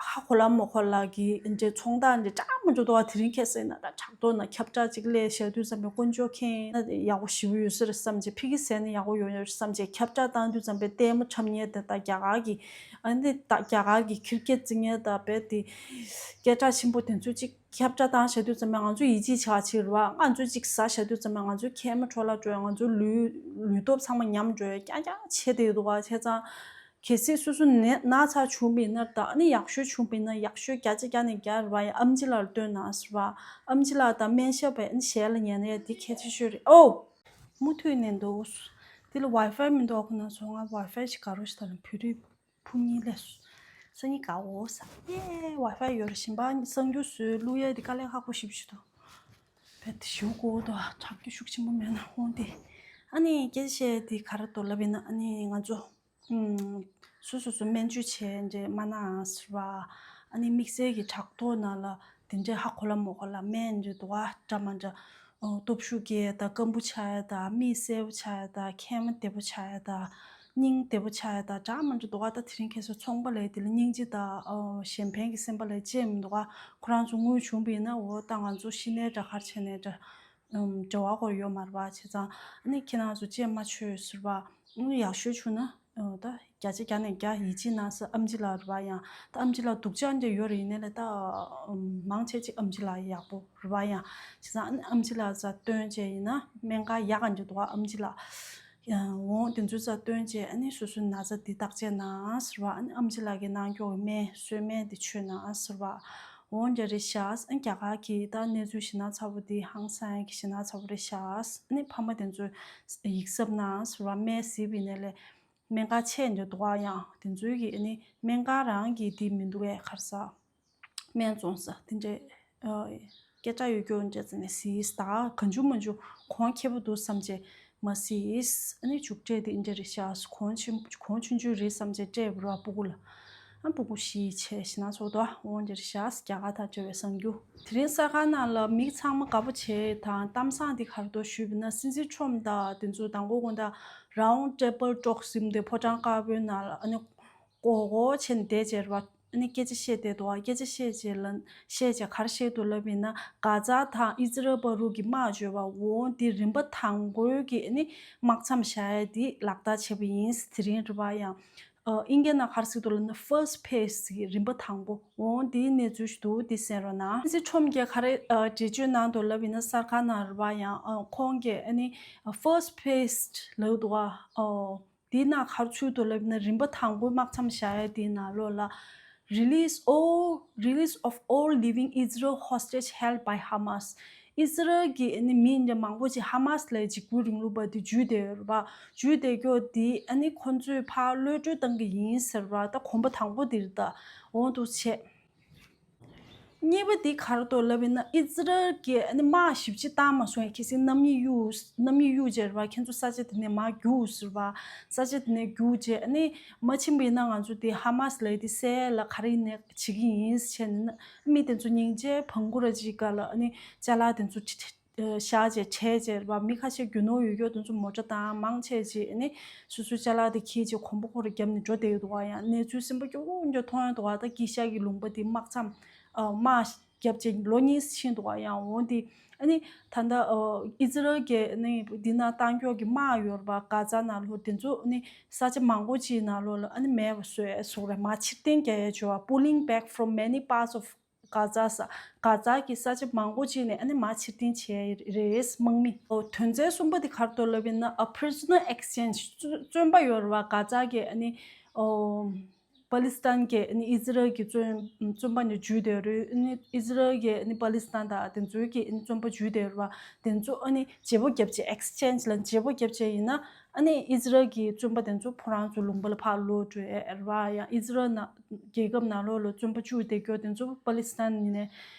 ཧ་གོ་ལ་མ་གོ་ལ་གི་འདྲ་ཚོང་རྟགས་འདྲ་འདྲ་མང་པོ་འདུག་ག་དེ་རིང་ཁ་སང་ན་ད་ཕྲག་དོག་ན་ཁྱབ་བསྒྲགས་ཅིག་སླེབས་བཞག་དུས་ཙམ་པའི་དཀོན་མཆོག་མཁྱེན་ན་ཡག་པོ་ཞེ་པོ་ཡོད་ས་རེད་བསམ་བྱས། ཕ་གི་ཟས་ན་ཡག་པོ་ཡོད་ཡོད་བསམ་བྱས་ཁྱབ་བསྒྲགས་བཏང་དུས་ཙམ་པའི་ལྟད་མོ་འཁྲབ་མཁན་དེ་དང་རྒྱ་གར་གྱི་ཨ་ནི་ད་རྒྱ་གར་གྱི་ཁིར་ཀེད་རྩེ་མཁན་དང་རྦད་དེ་སྐད་གྲགས་ཆེན་པོ་དེ་ཚོ་ཅིག་ཁྱབ་བསྒྲགས་བཏང་བཞག་དུས་ཙམ་པ་ང་ཚོ་ཡིད་ཆེས་བྱ་བྱེད་རེད་པ། ང་ཚོ་ཅིག་ཟ་བཞག་དུས་ཙམ་པ་ང་ཚོའི་མཁལ་མ་འཕྲོ་བརླག་འགྲོ་ཡ། ང་ཚོའི་ལུས་ལུས་སྟོབས་ཚང་མ་ཉམས་འགྲོ་ཡ་རྐྱང་རྐྱང་བྱེད་བསྡད་འདུག་ག་བྱས་ཙང་གལ་སྲིད་སོ་སོ་ནད་ན་ཚ་བྱུང་བ་ཡིན་ན་ད་ཨ་ནི་ཡག་ཤོས་བྱུང་བ་ཡིན་ན་ཡག་ཤོས་བརྒྱ་ཆ་བརྒྱ་ནས་བརྒྱ་རེད་པ། ཡ་ཨམ་ཆི་ལགས་ལ་སྟོན་ན་ཟེར་བ། ཨམ་ཆི་ལགས་དང་སྨན་ཞབས་པས་ཨ་ནི་ཞལ་ལ་ཉན་ན་ཡ་འདི་གལ་ཆེ་ཤོས་རེད། ཨོ། མུ་མཐུད་ནས་འདུག་འདི་ལ་ཝའི་ཕའི་མི་འདུག་ཁོ་ན་ཚོ་ང་ཝའི་ཕའི་ཞིག་དགའ་རོགས་ཞིག་དང་བོད་རིགས་ཕུ་གཉིས་སླེབས་སོང་། སང་ཉིན་དགའ་འོ་ས། ཡེ་ཝའི་ཕའི་ཡོད་རེད། གཞན་པ་གསར་འགྱུར་བཟོས་བླུག་ཡས་འདི་དཀའ་ལས་ཁག་པོ་ཞེ་པོ་ཞིག་འདུག་བེད་ཞུ་དགོས་འདུག་དྲག་སྐྱེད་ཤུགས་ཆེན་པོ་མེད་ན་འོང་སྟེ། ཨ་ནི་སྐད་ཆ་བཤད་དེ་ག་རེ་འདུག་ལབ་ཡིན་ན་ཨ་ནི་ང་ཚོ་ཨུམ། སོ་སོ་སོ་སྨན་བཅོས་བྱས་འདྲེ་མ་ན་ཟེར་བ། ཨ་ནི་དམིགས་བསལ་གྱི་ཕྲག་དོག་ནང་ལ་དེ་འདྲས་ཧ་གོ་ལ་མ་གོ་ལ་སྨན་འདྲེ་དུ་བ་འདྲ་མ་འདྲ། ཨོ་སྟོབས་ཤུགས་རྒྱས་དང་སྐམ་པོ་ཆགས་ཡ་དང་མིག་གསལ་པོ་ཆགས་ཡ་དང་མཁལ་མ་བདེ་པོ་ཆགས་ཡ་དང་སྙིང་བདེ་པོ་ཆགས་ཡ་དང་འདྲ་མ་འདྲ་འདུག་ག་ད་དེ་རིང་ཁ་སང་ཚོང་པ་ལས་དེ་ལ་སྙིང་རྗེ་དང་ཨོ་གཞན་ཕན་གྱི་སེམས་པ་ལས་ཅི་ཡང་མི་འདུག་ག་ཁོ་རང་ཚོ་དངུལ་བྱུང་བ་ཡིན་ན་འོ་ད་ང་ཚོ་ཤི་ནའི་འདྲ་ག་རེ་བྱས་ནའི་འདྲ། ཨམ། འབྲེལ་བ་སྐོར་ཡོད་མ་རེད་པ། བྱས་ཙང་ཨ་ནི་ཁྱེད་རང་ཚོ་ཅིག་མ་ཆོད་ཟེར་བ། ཨ་ནི་ཡག་ཤོས་བྱུང་ན་ཨ་ད་བརྒྱ་ཆ་བརྒྱ་ནས་བརྒྱ་ཡིད་ཆེས་གནང་ཟེར། ཨམ་ཆི་ལགས་རེད་པ། ཡང་ད་ཨམ་ཆི་ལགས་སྡུག་ཅག་འདྲ་ཡོད་རེད། ཡིན་ནའི་ལས་ད་ཨམ་མང་ཆེ་ཅིག་ཨམ་ཆི་ལགས་ཡག་པོ་རེད་པ། ཡང་བྱས་ཙང་ཨ་ནི་ཨམ་ཆི་ལགས་རྩར་སྟོན་བྱས་ཡིན་ན་སྨན་ཁང་ཡག་ག་འདྲ་འདུག་ག་ཨམ་ཆི་ལགས། ཡང་འོང་དེ་ཚོའི་རྩར་སྟོན་བྱས་ཨ་ནི་སོ་སོའི་ན་ཚ་འདི་བརྟག་དཔྱད་གནང་ཟེར་བ། ཨ་ནི་ཨམ་ཆི་ལགས་ཀྱིས་གནང་ཀྱོག་གི་སྨན་གསོལ་སྨན་འདི་མཆོད་གནང་ཟེར་བ། འོ་འདྲ་རེད་ཤག་ཨ་རྒྱ་གར་གྱི་ད་གནས་ཚུལ་ཞེ་ན་ཚ་པོ་འདི་ཧང་སང་གི་ཞེ་ན་ཚ་པོ་རེད་ཤག་ཨ་ནི་ཕ་མ་དེ་ཚོས་ཡིག་གཟབ་གནང་ཟེར་བ། སྨན་གཟིགས་པ་ཡིན་ནའི་ལས་སྨན་ཁང་ཆེ་འདྲ་འདུག་ག་ཡང་དེ་ཚོའི་གི་ཨ་ནི་སྨན་ཁང་རང་གི་འདི་མི་འདུག་གས། ག་རེ་ཟ། སྨན་བཙོང་ས་དེ་འདྲས་ཨ་སྐད་གྲགས་ཡོད་རྒྱུ་འདྲ་ཙམ་ནས་གཟིགས། ད་གང་བྱུང་མང་བྱུང་གོང་ཁེ་པོ་འདུག་བསམ་བྱས་མ་གཟིགས། ཨ་ནི་མཇུག་འབྲས་དེ་འདྲ་རེད་ཤག་གོང་ཆེན་གོང་ཆུང་ཆུང་རེད་བསམ་བྱས་སྤྲད་པ་རེད་པ་སྤུ་གུ་ལ། ཨ་སྤུ་གུ་བཞི་བྱས་ཤི་ན་ཚོགས་དོ་འོང་འདིར་བཞག་རྒྱ་གར་དང་འབྲེལ་བའི་གསར་འགྱུར། དེ་རིང་གསར་ཁང་ནང་ལ་མི་ཚང་མ་དགའ་པོ་བྱས་དང་གཏམ་བཟང་འདི་གར་དོ་ཞུས་པ་ན། སྲིད་འཛིན་ཁྲོམ་དང་དེ་ཚོ་དང་པོ་དགོང་དག་Round Table Talks ཟེར་དེ་ཕོ་བྲང་དཀར་པོའི་ནང་ལ་ཨ་ནི་སྒོར་སྒོར་བྱས་ནས་བསྡད་བྱས་ར་བ། ཨ་ནི་སྐད་ཆ་བཤད་བསྡད་འདུག་སྐད་ཆ་བཤད་བྱས་ལ་བཤད་བྱས་ག་རེ་བཤད་འདུག་ལབ་ཡིན་ན། གྷ་ཛ་དང་ཨི་ཛི་རལ་བར་དུ་གི་དམག་བརྗོད་པ་འོང་འདི་རིམ་པ་དང་པོའི་གི་ཨ་ནི་དམག་མཚམས་བཞག་ཡ་འདི་ལག་བསྟར་བྱས་པ་ཡིན། དེ་རིང་རེད་པ། ཡང་ཨ་ཨིན་སྐད་ནང་ག་རེ་ཟེར་འདུག་ལབ་ན། first phase གི་རིམ་པ་དང་པོ་འོང་འདིའི་གནས་ཚུལ་ཞིག་འདུག་འདི་གསན་རོགས་གནང་། སྲིད་འཛིན་ཁྲོམ་གྱིས་ག་རེ་ཨ་འགྲེལ་བརྗོད་གནང་འདུག་ལབ་ཡིན་ན། གསར་ཁང་ནང་རེད་པ། ཡང་ཨ་ཁོང་གིས་ཨ་ནི་first phase ལབ་འདུག་ཨ་འདི་ནང་ག་རེ་ཚུད་འདུག་ལབ་ན། རིམ་པ་དང་པོའི་དམག་མཚམས་བཞག་ཡ་དེའི་ནང་ལོགས་ལ། Release all, release of all living Israel hostage held by Hamas. ཨི་ཛི་རལ་གྱི་ཨ་ནི་མི་འདྲ་མང་པོ་ཅིག་ཧ་མ་སི་ལབ་འཇིགས་སྐུལ་རིང་ལུགས་པ་དེ་འཇུས་བསྡད་ཡོད་རེད་པ། འཇུས་བསྡད་རྒྱུ་དེ་ཨ་ནི་ཁོང་ཚོས་ཕར་གློད་གྲོལ་བཏང་གི་ཡིན་ཟེར་བ། ད་གོམ་པ་དང་པོ་དེ་རེད། ད་འོང་འདུག་བྱས། གཉིས་པ་འདི་ག་རེ་འདུག་ལབ་ཡིན་ན། ཨི་ཛི་རལ་གྱིས་ཨ་ནི་དམག་ཞེ་པོ་ཅིག་བཏང་མ་སོང་། ཁ་སང་གནམ་གཤིས་གཡུག་གནམ་གཤིས་གཡུག་བྱས་རེད་པ། ཁྱེད་ཚོ་ས་ཆ་དེ་ནས་མར་རྒྱུགས་ཟེར་བ། ས་ཆ་དེ་ནས་རྒྱུགས་བྱས་ཨ་ནི་མ་ཕྱིན་པ་ཡིན་ན་ང་ཚོ་དེ་ཧ་མ་སི་ལབ་དེ་བསད་ལ་ག་རེ་ཡིན་ནའི་བྱེད་ཀྱི་ཡིན་བྱས་ནས། མི་དེ་ཚོ་སྙིང་རྗེ་བང་གུ་ར་ཅིག་ག་ལ་ཨ་ནི་ཅ་ལག་དེ་ཚོ་བཞག་བྱས་བྱས་བྱས་རེད་པ། མི་ཁ་ཤས་རྒྱུ་ནོར་ཡོད་རྒྱུ་དེ་ཚོ་མོ་ཊ་དང་མང་ཆེ་ཅིག་ཨ་ནི་སོ་སོའི་ཅ་ལག་དེ་འཁྱེར་བྱས་གོམ་པ་ཁོ་ར་བརྒྱབ་ནས་འགྲོ་བསྡད་ཡོད་འདུག་པ། ཡང་གནས་ཚུལ་སེམས་པ་སྐྱོ་པོ་འདྲ་མཐོང་ཡོད་འདུག་པ། ད་དཀྱིལ་ཤར་གྱི་ལུང་པ་དེ་དམག་མཚམས་ཨ་དམག་བརྒྱབ་བྱས་ལོ་གཉིས་ཕྱིན་འདུག་པ། ཡང་འོང་དེ་ཨ་ནི་ད་ལྟ་ཨ་ཨི་ཛི་རལ་གྱི་ཨ་ནི་འདི་ན་བཏང་ཀྱོག་གི་དམག་ཡོད་རེད་པ། གྷ་ཛ་ནང་ལོགས་དེ་ཚོ་ཨ་ནི་ས་ཆ་མང་པོ་ཅིག་ནང་ལོགས་ལ་ཨ་ནི་མེད་པ་བཟོས་སོང་རེད། མར་ཕྱིར་འཐེན་རྒྱག་ཡ་བྱས་པ། Pulling back from many parts of Gaza ཟེར། གྷ་ཛ་གི་ས་ཆ་མང་པོ་ཅིག་ནས་ཨ་ནི་མར་ཕྱིར་འཐེན་བྱས་རེད་དམག་མི། ཨོ་དོན་ཚན་གསུམ་པ་དེ་ག་རེ་འདུག་ལབ་ཡིན་ན། A prisoner exchange བཙོན་པ་ཡོད་རེད་པ། གྷ་ཛ་གི་ཨ་ནི་ཨོ་པ་ལི་སི་ཐན་གྱི་ཨ་ནི་ཨི་ཛི་རལ་གྱི་བཙོན་བཙོན་པ་ནས་འཇུས་བསྡད་རེད། ཨ་ནི་ཨི་ཛི་རལ་གྱི་ཨ་ནི་པ་ལི་སི་ཐན་དང་དེ་ཚོའི་གི་ཨ་ནི་བཙོན་པ་འཇུས་བསྡད་རེད་པ། དེ་ཚོ་ཨ་ནི་བརྗེ་པོ་བརྒྱབ་བྱས། exchange ལ་བརྗེ་པོ་བརྒྱབ་བྱས་ཡིན་ན། ཨ་ནི་ཨི་ཛི་རལ་གྱི་བཙོན་པ་དེ་ཚོ་ཁོ་རང་ཚོ་ལུང་པ་ལ་ཕར་ལོག་འགྲོ་ཡ་རེད་པ། ཡང་ཨི་ཛི་རལ་ནང་རྒྱལ་ཁབ་ནང་ལོགས་ལ་བཙོན་པ་བཅུག་བསྡད་རྒྱུ་དེ་ཚོ་པ་ལི་སི་ཐན་ནས་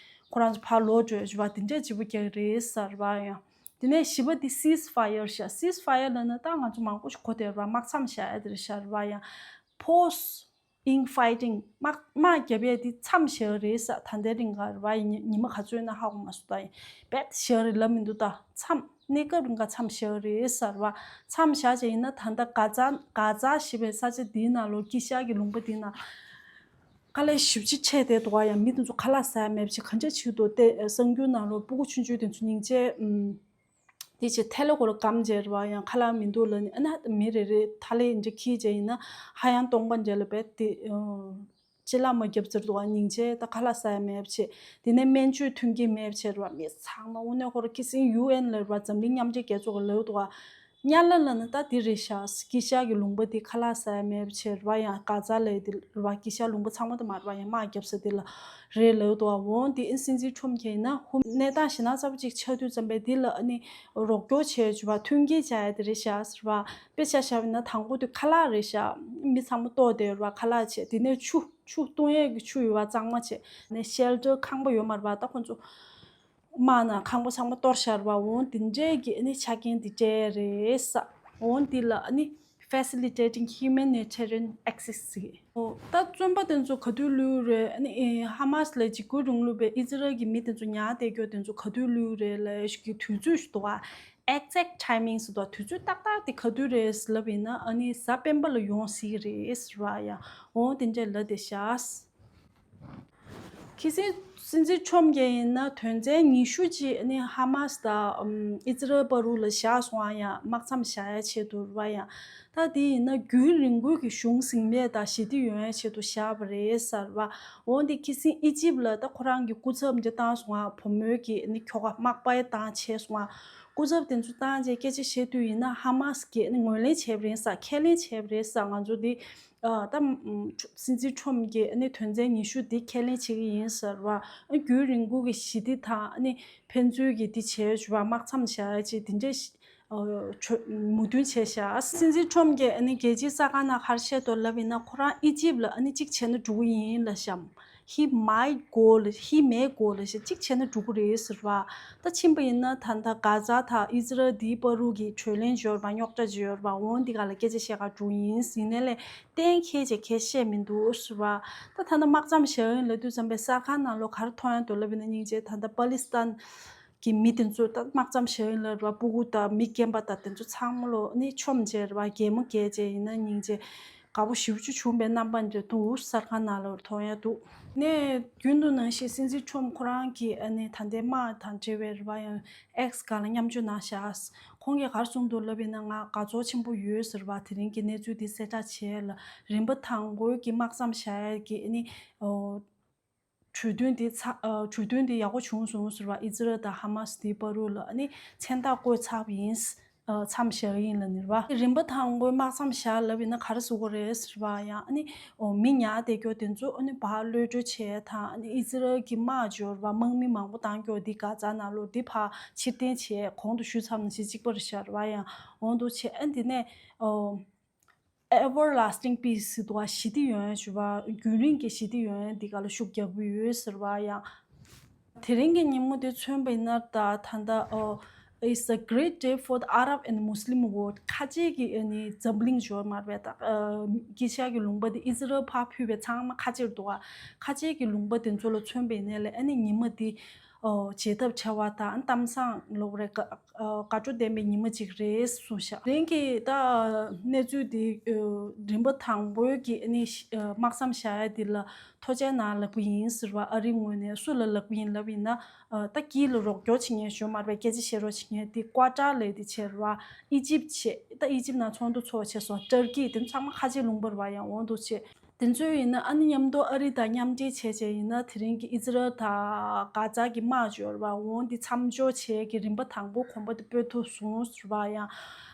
ཁོ་རང་ཚོ་ཕར་ལོག་འགྲོ་ཡ་བྱས་པ། དེ་འདྲས་བརྗེ་པོ་རྒྱག་གི་རེད་ཟེར་བ། ཡང་དེ་ནས་བཞི་པ་དེ་ceasefire ཤག ceasefire ལབ་ན་ད་ང་ཚོ་མང་པོ་ཞིག་གོ་བསྡད་རེད་པ། དམག་མཚམས་བཞག་ཡ་དེ་རེད་ཤག་རེད་པ། ཡང་pause in fighting དམག་དམག་རྒྱབ་ཡས་དེ་མཚམས་བཞག་རེད་ཟེར། ད་ལྟའི་རིང་ག་རེད་པ། ཉི་ཉི་མ་ག་ཚོད་ཡིན་ན་ཧ་གོ་མ་སོང་། ད་ཡིན་རྦད་བཞག་རེད་ལབ་མི་འདུག་ད་མཚམས་གནས་སྐབས་རིང་ག་མཚམས་བཞག་རེད་ཟེར་བ། མཚམས་བཞག་བྱས་ཡིན་ན་ད་ལྟ་གྷ་ཛ་གྷ་ཛ་ཞེས་པའི་ས་ཆ་འདིའི་ནང་ལོགས་དཀྱིལ་ཤར་གྱི་ལུང་པ་འདིའི་ནང་དཀའ་ལས་ཞེ་པོ་ཅིག་འཕྲད་བསྡད་འདུག་ག་ཡང་མི་དེ་ཚོ་ཁ་ལག་ཟ་ཡ་མེད་པ་བྱས་ག་འདྲ་བྱེད་འདུག་སྟེ། གསར་འགྱུར་ནང་ལོགས་སྤུ་གུ་ཆུང་ཆུང་དེ་ཚོ་སྙིང་རྗེ་ཨུམ། དེ་བྱས་ཐལ་ལ་གོ་ལ་སྒམ་བྱས་རེད་པ། ཡང་ཁ་ལག་མི་འདུག་ལབ་ནས་ཨ་ན་མི་རེ་རེ་ཐལ་ལེ་འདྲ་འཁྱེར་བྱས་ཡིན་ན་ཧ་ཡང་སྟོང་པ་འདྲ་ལ་རྦད་དེ་ཅི་ལ་མ་རྒྱབ་ཟེར་འདུག་ག་སྙིང་རྗེ། ད་ཁ་ལག་ཟ་ཡ་མེད་པ་བྱས། དེ་ནས་སྨན་བཅོས་མཐུན་རྐྱེན་མེད་པ་བྱས་རེད་པ། མི་ཚང་མ་དངོས་གནས་ཁོ་ར་ཁ་སང་ཡུ་ཨེན་ལ་རེད་པ། འཛམ་གླིང་མཉམ་འབྲེལ་རྒྱལ་ཚོགས་ལ་ལབ་འདུག་ག་དམྱལ་བ་ལབ་ན་ད་དེ་རེད་ཤག་དཀྱིལ་ཤར་གྱི་ལུང་པ་དེ་ཁ་ལག་ཟ་ཡ་མེད་པ་བྱས་རེད་པ། ཡང་གྷ་ཛ་ལབ་དེ་རེད་པ། དཀྱིལ་ཤར་ལུང་པ་ཚང་མ་དེ་མ་རེད་པ། ཡང་དམག་རྒྱབ་ས་དེ་ལ་རེད་ལབ་འདུག་ག་འོང་དེ་ཨིན་སྲིད་འཛིན་ཁྲོམ་གྱིས་ཡིན་ན་ཧུམ་གནས་སྟངས་ཞེད་སྣང་ཚ་པོ་ཅིག་ཆགས་དུས་ཙམ་པས་དེ་ལ་ཨ་ནི་རོགས་སྐྱོར་བྱས་བྱས་པ། མཐུན་རྐྱེན་སྦྱར་ཡ་དེ་རེད་ཤག་ཟེར་བ། དཔེ་ཆ་བཞག་པ་ཡིན་ན་དང་པོ་དེ་ཁ་ལག་རེད་ཤག་མི་ཚང་མ་ལྟོགས་བསྡད་ཡོད་རེད་པ། ཁ་ལག་བྱས། དེ་ནས་ཆུ་ཆུ་བཏུང་ཡས་ཀྱི་ཆུ་ཡོད་པ་གཙང་མ་བྱས། ནས་ཤེལ་ཊར་ཁང་པ་ཡོད་མ་རེད་པ། ད་ཁོང་ཚོ་དམག་ནང་ཁང་པ་ཚང་མ་གཏོར་བཞག་རེད་པ། འོང་དེ་འདྲས་ཀྱི་ཨ་ནི་ཆ་རྐྱེན་དེ་སྤྲད་རེད་ས། འོང་དེ་ལ་ཨ་ནི་facilitating humanitarian access ཟེར། འོ་ད་བཙོན་པ་དེ་ཚོ་ག་དུས་ལུས་རེད། ཨ་ནི་ཧ་མ་སི་ལ་འཇིགས་སྐུལ་རིང་ལུགས་པའི་ཨི་ཛི་རལ་གྱི་མི་དེ་ཚོ་ཉར་བསྡད་རྒྱུ་དེ་ཚོ་ག་དུས་ལུས་རེད་ལབ་ཀྱི་དུས་ཚོད་ཞིག་འདུག་ག exact timing ཟེར་དུས་ཚོད་ཏག་ཏག་དེ་ག་དུས་རེད་ལབ་ཡིན་ན་ཨ་ནི་གཟའ་སྤེན་པ་ལ་ཡོང་སྲིད་ཀྱི་རེད་ཟེར་བ། ཡང་འོང་དེ་འདྲས་ལབ་བསྡད་ཤག་ཁ་སང་སྲིད་འཛིན་ཁྲོམ་གྱིས་ཡིན་ན་དོན་ཚན་ཉི་ཤུ་ཅིག་ཨ་ནི་ཧ་མ་སི་དང་ཨམ་ཨི་ཛི་རལ་བར་དུ་ལ་བཞག་སོང་བ། ཡང་དམག་མཚམས་བཞག་ཡ་ཆེད་དུ་རེད་པ། ཡང་ད་དེ་ཡིན་ན་རྒྱུན་རིང་པོའི་གི་གཞུང་ཟིང་འབྲེལ་དང་ཞི་བདེ་ཡོང་ཡ་ཆེད་དུ་བཞག་པ་རེད་ཟེར་བ། འོང་དེ་ཁ་སང་ཨི་ཇིབ་ལ་ད་ཁོ་རང་གི་སྐུ་ཚབ་འདི་བཏང་སོང་བ། བུ་མོའི་གི་ཨ་ནི་ཁྱོ་ག་མག་པ་ཡ་བཏང་བྱས་སོང་བ། སྐུ་ཚབ་དེ་ཚོ་བཏང་རྗེས་སྐད་ཆ་བཤད་དུས་ཡིན་ན་ཧ་མ་སི་གིས་ཨ་ནི་ངོས་ལེན་བྱས་པ་རེད་ཟེར། ཁས་ལེན་བྱས་པ་རེད་ཟེར། ང་ཚོ་འདི་ཨ་ད་ཨམ་སྲིད་འཛིན་ཁྲོམ་གྱིས་ཨ་ནི་དོན་ཚན་ཉི་ཤུ་འདི་ཁས་ལེན་བྱེད་ཀྱི་ཡིན་ཟེར་བ། ཨ་རྒྱུན་རིང་པོ་གི་ཞི་བདེ་དང་ཨ་ནི་ཕན་ཚུན་གྱི་འདི་བྱས་བྱས་པ་དམག་མཚམས་བཞག་ཡ་ཅིག་འདི་འདྲས་ཨ་ཆོ་མོས་མཐུན་བྱས་བཞག་སྲིད་འཛིན་ཁྲོམ་གྱིས་ཨ་ནི་རྒྱལ་སྤྱིའི་གསར་ཁང་ནང་ག་རེ་བཤད་འདུག་ལབ་ཡིན་ན། ཁོ་རང་ཨི་ཇིབ་ལ་ཨ་ནི་གཅིག་བྱས་ན་འགྲོ་གི་ཡིན་ལབ་བཞག He might go ལ། He may go ལ་ཞེས་གཅིག་བྱས་ན་འགྲོ་གི་རེད་ཟེར་བ། ད་ཕྱིན་པ་ཡིན་ན་ད་ལྟ་གྷ་ཛ་དང་ཨི་ཛི་རལ་འདིའི་བར་དུ་གི་གྲོས་གླེང་བྱས་ཡོད་རེད་པ། རྙོག་དྲ་བྱས་ཡོད་རེད་པ། འོ་འདི་ག་ལ་སྐད་ཆ་བཤད་ག་འགྲོ་ཡིན། ཡིན་ནའི་ལས་གཏན་འཁེལ་བྱས་ཁས་བཤད་མི་འདུག་ཟེར་བ། ད་ད་ལྟ་དམག་མཚམས་བཞག་ཡིན་ལབ་དུས་ཙམ་པའི་གསར་ཁང་ནང་ལོགས་ག་རེ་མཐོང་ཡ་འདུག་ལབ་ཡིན་ན། སྙིང་རྗེ། ད་ལྟ་པ་ལི་སི་ཐན་གྱི་མི་དེ་ཚོ་ད་དམག་མཚམས་བཞག་ཡིན་ལབ་རེད་པ། སྤུ་གུ་དང་མི་རྒན་པ་དང་དེ་ཚོ་ཚང་མ་ལོ་ནི་ཆོམ་བྱས་རེད་པ། གད་མོ་བགད་བྱས། ཡིན་ན་སྙིང་རྗེ་དགའ་པོ་ཞེ་པོ་ཅིག་བྱུང་བའི་རྣམ་པ་འདྲ་འདུག་གསར་ཁང་ནང་ལོགས་མཐོང་ཡ་འདུག་ནས་རྒྱུན་དུ་ནང་བཞིན་སྲིད་འཛིན་ཁྲོམ་ཁོ་རང་གིས་ཨ་ནི་ད་ལྟའི་དམག་དང་འབྲེལ་བའི་རེད་པ། ཡང་ཨེགས་སྒང་ལ་མཉམ་སྤྱོད་གནང་ཤག་ཁོང་གིས་ག་རེ་གསུངས་འདུག་ལབ་ཡིན་ན། ང་དགའ་ཚོར་ཆེན་པོ་ཡོད་ཟེར་བ། དེ་རིང་གི་གནས་ཚུལ་འདི་གསལ་བསྒྲགས་བྱས་ལ། རིམ་པ་དང་པོའི་གི་དམག་མཚམས་བཞག་ཡ་གི་ཨ་ནི་ཨོ། གྲོས་མཐུན་འདི་ཚ་ཨ་གྲོས་མཐུན་འདི་ཡག་པོ་བྱུང་སོང་ཟེར་བ། ཨི་ཛི་རལ་དང་ཧ་མ་སི་འདིའི་བར་དུ་ལ་ཨ་ནི་མཚན་རྟགས་བཀོད་ཚར་བ་ཡིན། ཨ་མཚམས་བཞག་ཡིན་ལབ་ནི་རེད་པ། རིམ་པ་དང་པོའི་དམག་མཚམས་བཞག་ལབ་ཡིན་ན་ག་རེ་ཟེར་དགོས་རེད་ཟེར་བ། ཡང་ཨ་ནི་ཨོ་མི་ཉར་བསྡད་རྒྱུ་དེ་ཚོ་ཨ་ནི་ཕར་གློད་བཀྲོལ་བྱས་དང་། ཨ་ནི་ཨི་ཛི་རལ་གྱི་དམག་འབྱོར་བ་དམག་མི་མང་པོ་བཏང་རྒྱུ་འདི་གྷ་ཛ་ནང་ལོགས་འདི་ཕར་ཕྱིར་འཐེན་བྱས། གོང་དུ་ཞུས་ཚར་ནང་བཞིན་གཅིག་པ་རེད་ཤག་རེད་པ། ཡང་འོང་དུ་བྱས། ཨ་འདི་ནས་ཨོ། Everlasting peace ཟེར་འདུག་ག་ཞི་བདེ་ཡོང་ཡ་ཞུ་བ། རྒྱུན་རིང་གི་ཞི་བདེ་ཡོང་ཡ་འདི་ག་ལ་ཤུགས་རྒྱག་གི་ཡོད་ཟེར་བ། ཡང་དེ་རིང་གི་ཉིན་མོ་དེ་མཚོན་པ་ཡིན་ན་ད་ད་ལྟ་ཨོ། It's a great day for the Arab and Muslim world. ཁ་ཆེ་གི་ཨ་ནི་འཛམ་གླིང་འབྱོར་མར་བས་ད་ཨ་དཀྱིལ་ཤར་གྱི་ལུང་པ་དེ་ཨི་ཛི་རལ་ཕར་ཕུད་པའི་ཚང་མ་ཁ་ཆེར་འདུག་ག་ཁ་ཆེ་གི་ལུང་པ་དེ་ཚོ་ལ་མཚོན་པ་ཡིན་ན་ལས་ཨ་ནི་ཉི་མ་འདི་ཨོ་བརྗེད་ཐབས་བྲལ་བ་དང་གཏམ་བཟང་ལབ་རེད། དགའ་སྤྲོ་ལྡན་པའི་ཉི་མ་ཅིག་རེད་གསུངས་ཤག་དེ་རིང་གི་ད་གནས་ཚུལ་འདི་རིམ་པ་དང་པོའི་གི་ཨ་ནི་དམག་མཚམས་བཞག་ཡ་འདི་ལ་ཐུགས་རྗེ་གནང་ལབ་ཀྱི་ཡིན་ཟེར་བ། ཨ་རིའི་ངོས་ནས་སུ་ལ་ལབ་ཀྱི་ཡིན་ལབ་ཡིན་ན། ད་དཀྱིལ་ལ་རོགས་སྐྱོར་བྱེད་མཁན་ཞོ་མར་བའི་སྐད་ཆ་བཤད་རོགས་བྱེད་མཁན་དེ་ཀོ་ཊར་ལབ་དེ་བྱས་རེད་བ། ཨི་ཇིབ་བྱས། ད་ཨི་ཇིབ་ནང་ཚོགས་འདུ་ཚོགས་བྱས་སོང་། ཏུར་ཀི་དེ་ཚང་མ་ཁ་ཆེ་ལུང་པ་རེད་བ། ཡང་འོང་དུ་བྱས། དེ་ཚོ་ཡིན་ན་ཨ་ནི་མཉམ་དུ་ཨ་རི་དང་མཉམ་འབྲེལ་བྱས་བྱས་ཡིན་ན་དེ་རིང་གི་ཨི་ཛི་རལ་དང་གྷ་ཛ་གི་དམག་འབྱོར་བ་འོང་འདི་མཚམས་འཇོག་བྱས་ཀྱི་རིམ་པ་དང་པོ་གོམ་པ་དེ་སྤོ་ཐུབ་སོང་ཟེར་བ། ཡང་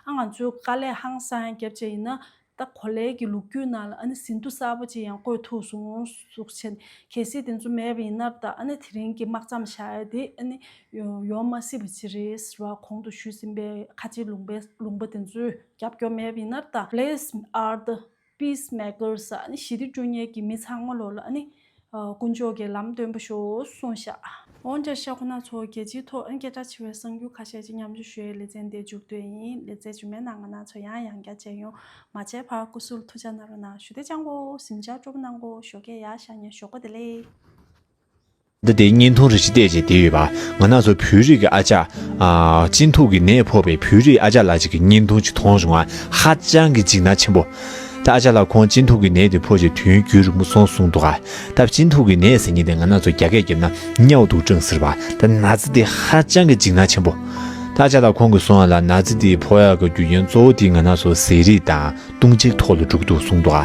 ཨ་ང་ཚོའི་དཀའ་ལས་ཧང་སང་ཡང་བརྒྱབ་བྱས་ཡིན་ན་ད་གོ་ལའི་གི་ལོ་རྒྱུས་ནང་ལ་ཨ་ནི་ཟིན་ཐོ་གསར་པ་ཅིག་ཡང་བཀོད་ཐུབ་སོང་ཟེར་བྱས། གལ་སྲིད་དེ་ཚོ་མེད་པ་ཡིན་ན་ད་ཨ་ནི་དེ་རིང་གི་དམག་མཚམས་བཞག་ཡ་དེ་ཨ་ནི་ཡོང་མ་སྲིད་པ་ཅིག་རེད་ཟེར་བ། གོང་དུ་ཞུས་ཟིན་པའི་ཁ་ཆེ་ལུང་པའི་ལུང་པ་དེ་ཚོས་རྒྱབ་སྐྱོར་མེད་པ་ཡིན་ན་ད་Blessed are the peacemakers ཨ་ནི་ཞི་བདེ་བསྐྲུན་མཁན་གྱི་མི་ཚང་མ་ལོ་ལ་ཨ་ནི་ཨ་དཀོན་མཆོག་གིས་ལམ་སྟོན་པ་ཤོག་གསུངས་ཤག་འོན་ཀྱང་ཤ་ཁོ་ན་ཚོ་རྒྱལ་སྤྱིའི་ཐོག་ཨ་ནི་སྐད་གྲགས་ཆེ་བའི་གསར་འགྱུར་ཁ་ཤས་ཅིག་མཉམ་སྤྱོད་ཞུ་ཡའི་ལེ་ཚན་འདིར་མཇུག་བསྡུས་ཡིན། ལེ་ཚན་རྗེས་མའི་ནང་ང་རང་ཚོ་ཡང་ཡང་བསྐྱར་མཇལ་ཡོང་། མ་མཇལ་བར་སྐུ་གཟུགས་ལ་ཐུགས་ཅག་གནང་རོགས་གནང་། ཞུ་བདེ་ཅང་གོ་ཟིང་ཆ་སྤྲོ་པོ་གནང་གོ་ཞོགས་ཀས་ཡར་ཤར་ཉེ་ཞོགས་པ་བདེ་ལེགས། འདི་དེའི་བརྙན་ཐུང་རེ་ཞིག་བལྟས་རྗེས་བསྡད་ཡོད་པ། ང་རང་ཚོ་བོད་རིགས་ཀྱི་ཨ་ཅག་ཨ། གཅིན་ཐུག་གི་ནད་ཕོག་པའི་བོད་རིགས་ཨ་ཅག་ལགས་ཅིག་གི་བརྙན་ཐུང་ཅིག་མཐོང་བྱུང་ང་། ཧ་ཅང་གི་འཇིགས་སྣང་ཆེན་པོ། ད་ཨ་ཅག་ལགས་ཁོང་གཅིན་ཐུག་གི་ནད་དེ་ཕོག་རྗེས་དུས་ཡུན་རྒྱུན་རིང་པོ་སོང་གསུངས་འདུག་ག་ད་གཅིན་ཐུག་གི་ནད་ཟེར་མཁན་དེ་ང་རང་ཚོ་རྒྱ་སྐད་བརྒྱབ་ན་སྨྱོ་དུག་སྦྲང་ཟེར་བ། ད་ན་ཚ་དེ་ཧ་ཅང་གི་འཇིགས་སྣང་ཆེན་པོ། ད་ཨ་ཅག་ལགས་ཁོང་གིས་གསུངས་པ་ལ་ན་ཚ་དེ་ཕོག་ཡག་གི་རྒྱུ་རྐྱེན་གཙོ་བོ་དེ་ང་རང་ཚོ་ཟས་རིགས་དང་བཏུང་བྱའི་ཐོག་ལ་འགྲོ་གི་འདུག་གསུངས་འདུག་ག་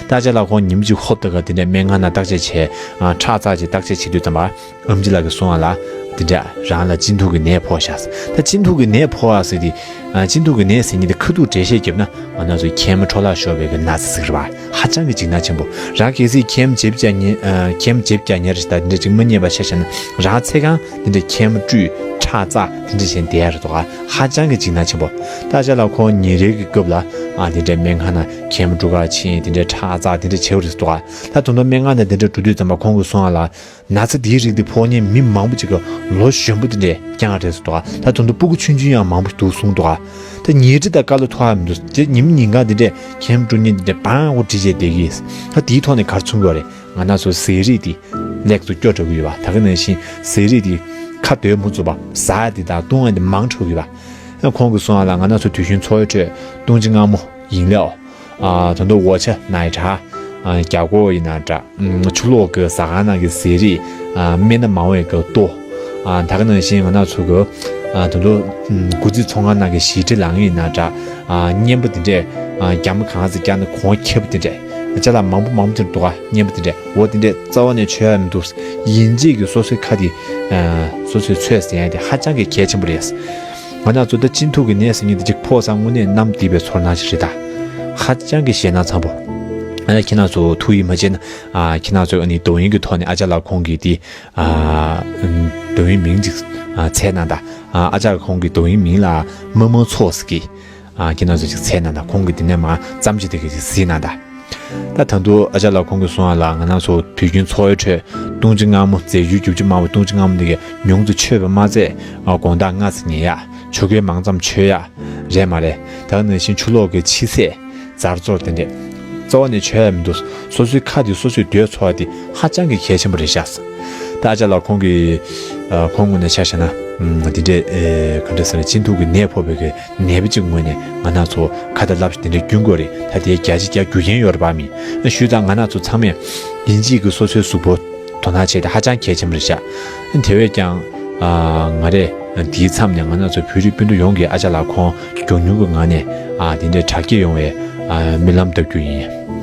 ད་ཨ་ཅག་ལགས་ཁོང་ཉིན་གཅིག་ཧོབ་ཏེ་ག་དེ་འདྲའི་སྨན་ཁང་ནང་བརྟག་དཔྱད་བྱས། ཨ། ཁྲག་བཙགས་བྱས་བརྟག་དཔྱད་བྱེད་དུས་ཙམ་པ། ཨེམ་ཆི་ལགས་ཀྱིས་གསུངས་པ་ལ། དེ་འདྲ་རང་ལ་གཅིན་ཐུག་གི་ནད་ཕོག་ཤག་ད་གཅིན་ཐུག་གི་ནད་ཕོག་ཨ་ཟེར་དེ། ཨ། གཅིན་ཐུག་གི་ནད་ཟེར་མཁན་དེ་ཁ་ཐུག་འགྲེལ་བཤད་བརྒྱབ་ན་ང་རང་ཚོའི་མཁལ་མ་འཕྲོ་བརླག་ཤོར་བའི་གི་ན་ཚ་ཟེར་བ། ཧ་ཅང་གི་འཇིགས་སྣང་ཆེན་པོ། རང་གལ་སྲིད་མཁལ་མ་བརྗེ་པོ་རྒྱག་མཁན། ཨ། མཁལ་མ་བརྗེ་པོ་རྒྱག་མཁན་རེད། ད་དེ་འདྲ་ཅིག་མ་རྙེད་པ་ཆ་བཞག་ན་རང་ཚེ་གང་དེ་འདྲ་མཁལ་མ་བཀྲུས། ཁྲག་བཙགས། དེ་འདྲ་བྱས་བསྡད་ཡ་རེད་འདུག་ག་ཧ་ཅང་གི་འཇིགས་སྣང་ཆེན་པོ། ད་ཨ་ཅག་ལགས་ཁོང་ཉིན་རེ་གི་སྐབས་ལ། ཨ། དེ་འདྲའི་སྨན་ཁང་ནང་མཁལ་མ་བཀྲུ་གར་ཕྱིན། དེ་འདྲའི་ཁྲག་བཙགས། དེ་འདྲ་བྱེད་པ་རེད་འདུག་ག་ད་དུང་དུང་སྨན་ཁང་ནང་དེ་འདྲ་འགྲོ་དུས་ཙམ་པ་ཁོང་གིས་གསུངས་པ་ལ། ན་ཚ་འདིའི་རིགས་འདི་ཕོག་མཁན་མི་མང་པོ་ཅིག་གིས་ལོ་གཞོན་པོ་དེ་འདྲས་རྐྱང་རེད་ཟེར་འདུག་ག་ད་དུང་དུང་སྤུ་གུ་ཆུང་ཆུང་ཡང་མང་པོ་འདུག་གསུངས་འདུག་ག་ད་ཉལ་ཁྲི་དང་ཀ་ལོ་ཐོག་ཡང་མི་འདུག་དེ་ཉིན་མོ་ཉིན་གང་དེ་འདྲས་མཁལ་མ་བཀྲུ་མཁན་དེ་འདྲས་བང་བོ་བྲིས་བྱས་བསྡད་ཀྱི་ཡིན། ད་དེའི་ཐོག་ནས་ག་རེ་མཚོན་གྱི་ཡོད་རེད། ང་རང་ཚོ་ཟས་རིགས་དེ་ལེགས་སུ་སྐྱོ་དྲགས་ཀྱི་ཡོད་པ། ད་ག་ནང་བཞིན་ཟས་རིགས་དེ་ཁ་སྡོད་མ་ཚུགས་པ། ཟ་ཡ་དེ་དང་བཏུང་ཡ་དེ་མང་དྲགས་ཀྱི་ཡོད་པ། ཁོང་གིས་གསུངས་པ་ལ་ང་རང་ཚོ་དུས་རྒྱུན་འཚོ་བའི་ཁྲོད་བཏུང་བྱ་མངར་མོ། ཡིན་ལེའོ། ཨ། ད་དུང་འོ་ཇ་ན་ཡི་འདྲ། ཨ། རྒྱ་སྒོག་ཡིན་ན་འདྲ། ཨམ། ཆུ་ལོག་གི་ཟ་ཁང་ནང་གི་ཟས་རིགས། ཨ། སྨན་སྣ་མང་བའི་གི་ལྟོ། ཨ། ད་ག་ནང་བཞིན་ང་རང་ཚོ་གི། ཨ། ད་དུང་། ཨམ། སྐུ་ཚེ་ཚོང་ཁང་ནང་གི་ཞི་ཁྲི་ལང་ཡིན་ན་འདྲ། ཨ། བརྙན་པ་དེ་འདྲས། ཨ། རྒྱ་མ་གང་ཟིག་བཀྱགས་ན་གོང་ཁེབས་དེ་འདྲས། ཅ་ལག་མང་པོ་མང་པོ་དེ་འདུག་ག་བརྙན་པ་དེ་འདྲས། འོ་དེ་འདྲས་རྩ་བ་ནས་མཆོད་ཡ་མི་འདུག་ཡིན་གཅིག་གི་སོ་སོའི་ཁ་དེ། ཨ། སོ་སོས་ཚོས་ཟིན་ཡ་དེ་ཧ་ཅང་གི་གལ་ཆེན་པོ་རེད། ང་རང་ཚོ་ད་གཅིན་ཐུག་གི་ནད་ཟེར་མཁན་དེ་ཅིག་ཕོག་ཙང་དངོས་གནས་གནམ་རྡིབ་པའི་ཚོར་སྣང་ཞིག་རེད་ད། ཧ་ཅང་གི་ཞེད་སྣང་ཚ་པོ། ཨ། ཁྱེད་རང་ཚོ་ཐུགས་ཡིད་མ་ཆེས་ན། ཨ། ཁྱེད་རང་ཚོས་ཨ་ནི་དོ་དབྱིངས་ཀྱི་ཐོག་ནས་ཨ་ཅག་ལགས་ཁོང་གི་དེ། ཨ། དོ་དབྱིངས་མིང་ཅིག་ཨ། བཙལ་གནང་དང་། ཨ། ཨ་ཅག་ཁོང་གི་དོ་དབྱིངས་མིང་ལ་མ་མ་ཚོགས་ཟེར་གི། ཨ། ཁྱེད་རང་ཚོ་ཅིག་བཙལ་གནང་དང་། ཁོང་གི་དེ་ནས་མར་རྩོམ་ཅིག་དེ་གི་ཅིག་གཟིགས་གནང་དང་། ད་ད་དུང་ཨ་ཅག་ལགས་ཁོང་གིས་གསུངས་པ་ལ། ང་རང་ཚོ་བོད་ཁྱིམ་ཚོ་བའི་ཁྲོད་སྟོང་ཆེན་མངར་མོ་རྫས་འགྱུར་རྒྱུ་ཆ་མང་བའི་སྟོང་ཆེན་མངར་མོ་འདི་གས་ཉུང་དུ་མཆོད་པ་མ་ཚད། ཨ། དགོང་དག་སྔ་ཙམ་ཉལ་ཡག་ཆོ་གའི་མང་ཙམ་མཆོད་ཡག་རེད་མ་རེད། ད་ག་ནང་བཞིན་ཆུ་ལོག་གི་ཕྱི་ཚེས་གཟའ་གསུམ་དེ་འདྲས་རྩ་བ་ནས་མཆོད་ཡག་མི་འདུག་སོ་སོའི་ཁ་དེ་སོ་སོས་སྡོད་ཚུགས་པ་དེ་ཧ་ཅང་གི་གལ་ཆེན་པོ་རེད་ཤག་ད་ཨ་ཅག་ལགས་ཁོང་གིས། ཨ། ཁོང་ངོས་ནས་ཆ་བཞག་ན། ཨམ། འདི་འདྲས། ཨེ། ག་འདྲ་ཟེར་ན། གཅིན་མཐུག་གི་ནད་ཕོག་པའི་གི་ནད་པ་གཅིག་ངོས་ནས་ང་རང་ཚོ་ཁ་ཏ་ལབ་ཤིག་དེ་འདྲས་རྒྱུག་དགོས་རེད། ད་དེ་བརྒྱ་ཆ་བརྒྱ་རྒྱུག་མཁན་ཡོད་རེད་པ། མི་ཞུས་ཙང་ང་རང་ཚོ་ཚང་མས་ཡིན་གཅིག་གི་སོ་སོའི་གཟུགས་པོ་དོ་སྣང་བྱེད་དེ་ཧ་ཅང་གལ་ཆེན་པོ་རེད་ཤག་དེ་བས་ཀྱང་། ཨ། ང་རས་འདིའི་མཚམས་ནས་ང་རང་ཚོ་བོད་རིགས་སྤུན་ཟླ་ཡོངས་ཀྱིས་ཨ་ཅག་ལགས་ཁོང་མགྱོགས་མྱུར་གྱི་ངང་ནས། ཨ། འདི་འདྲའི་དྲག་སྐྱེད་ཡོང་བའི། ཨ། སྨོན་ལམ་འདེབས་རྒྱུ་ཡིན།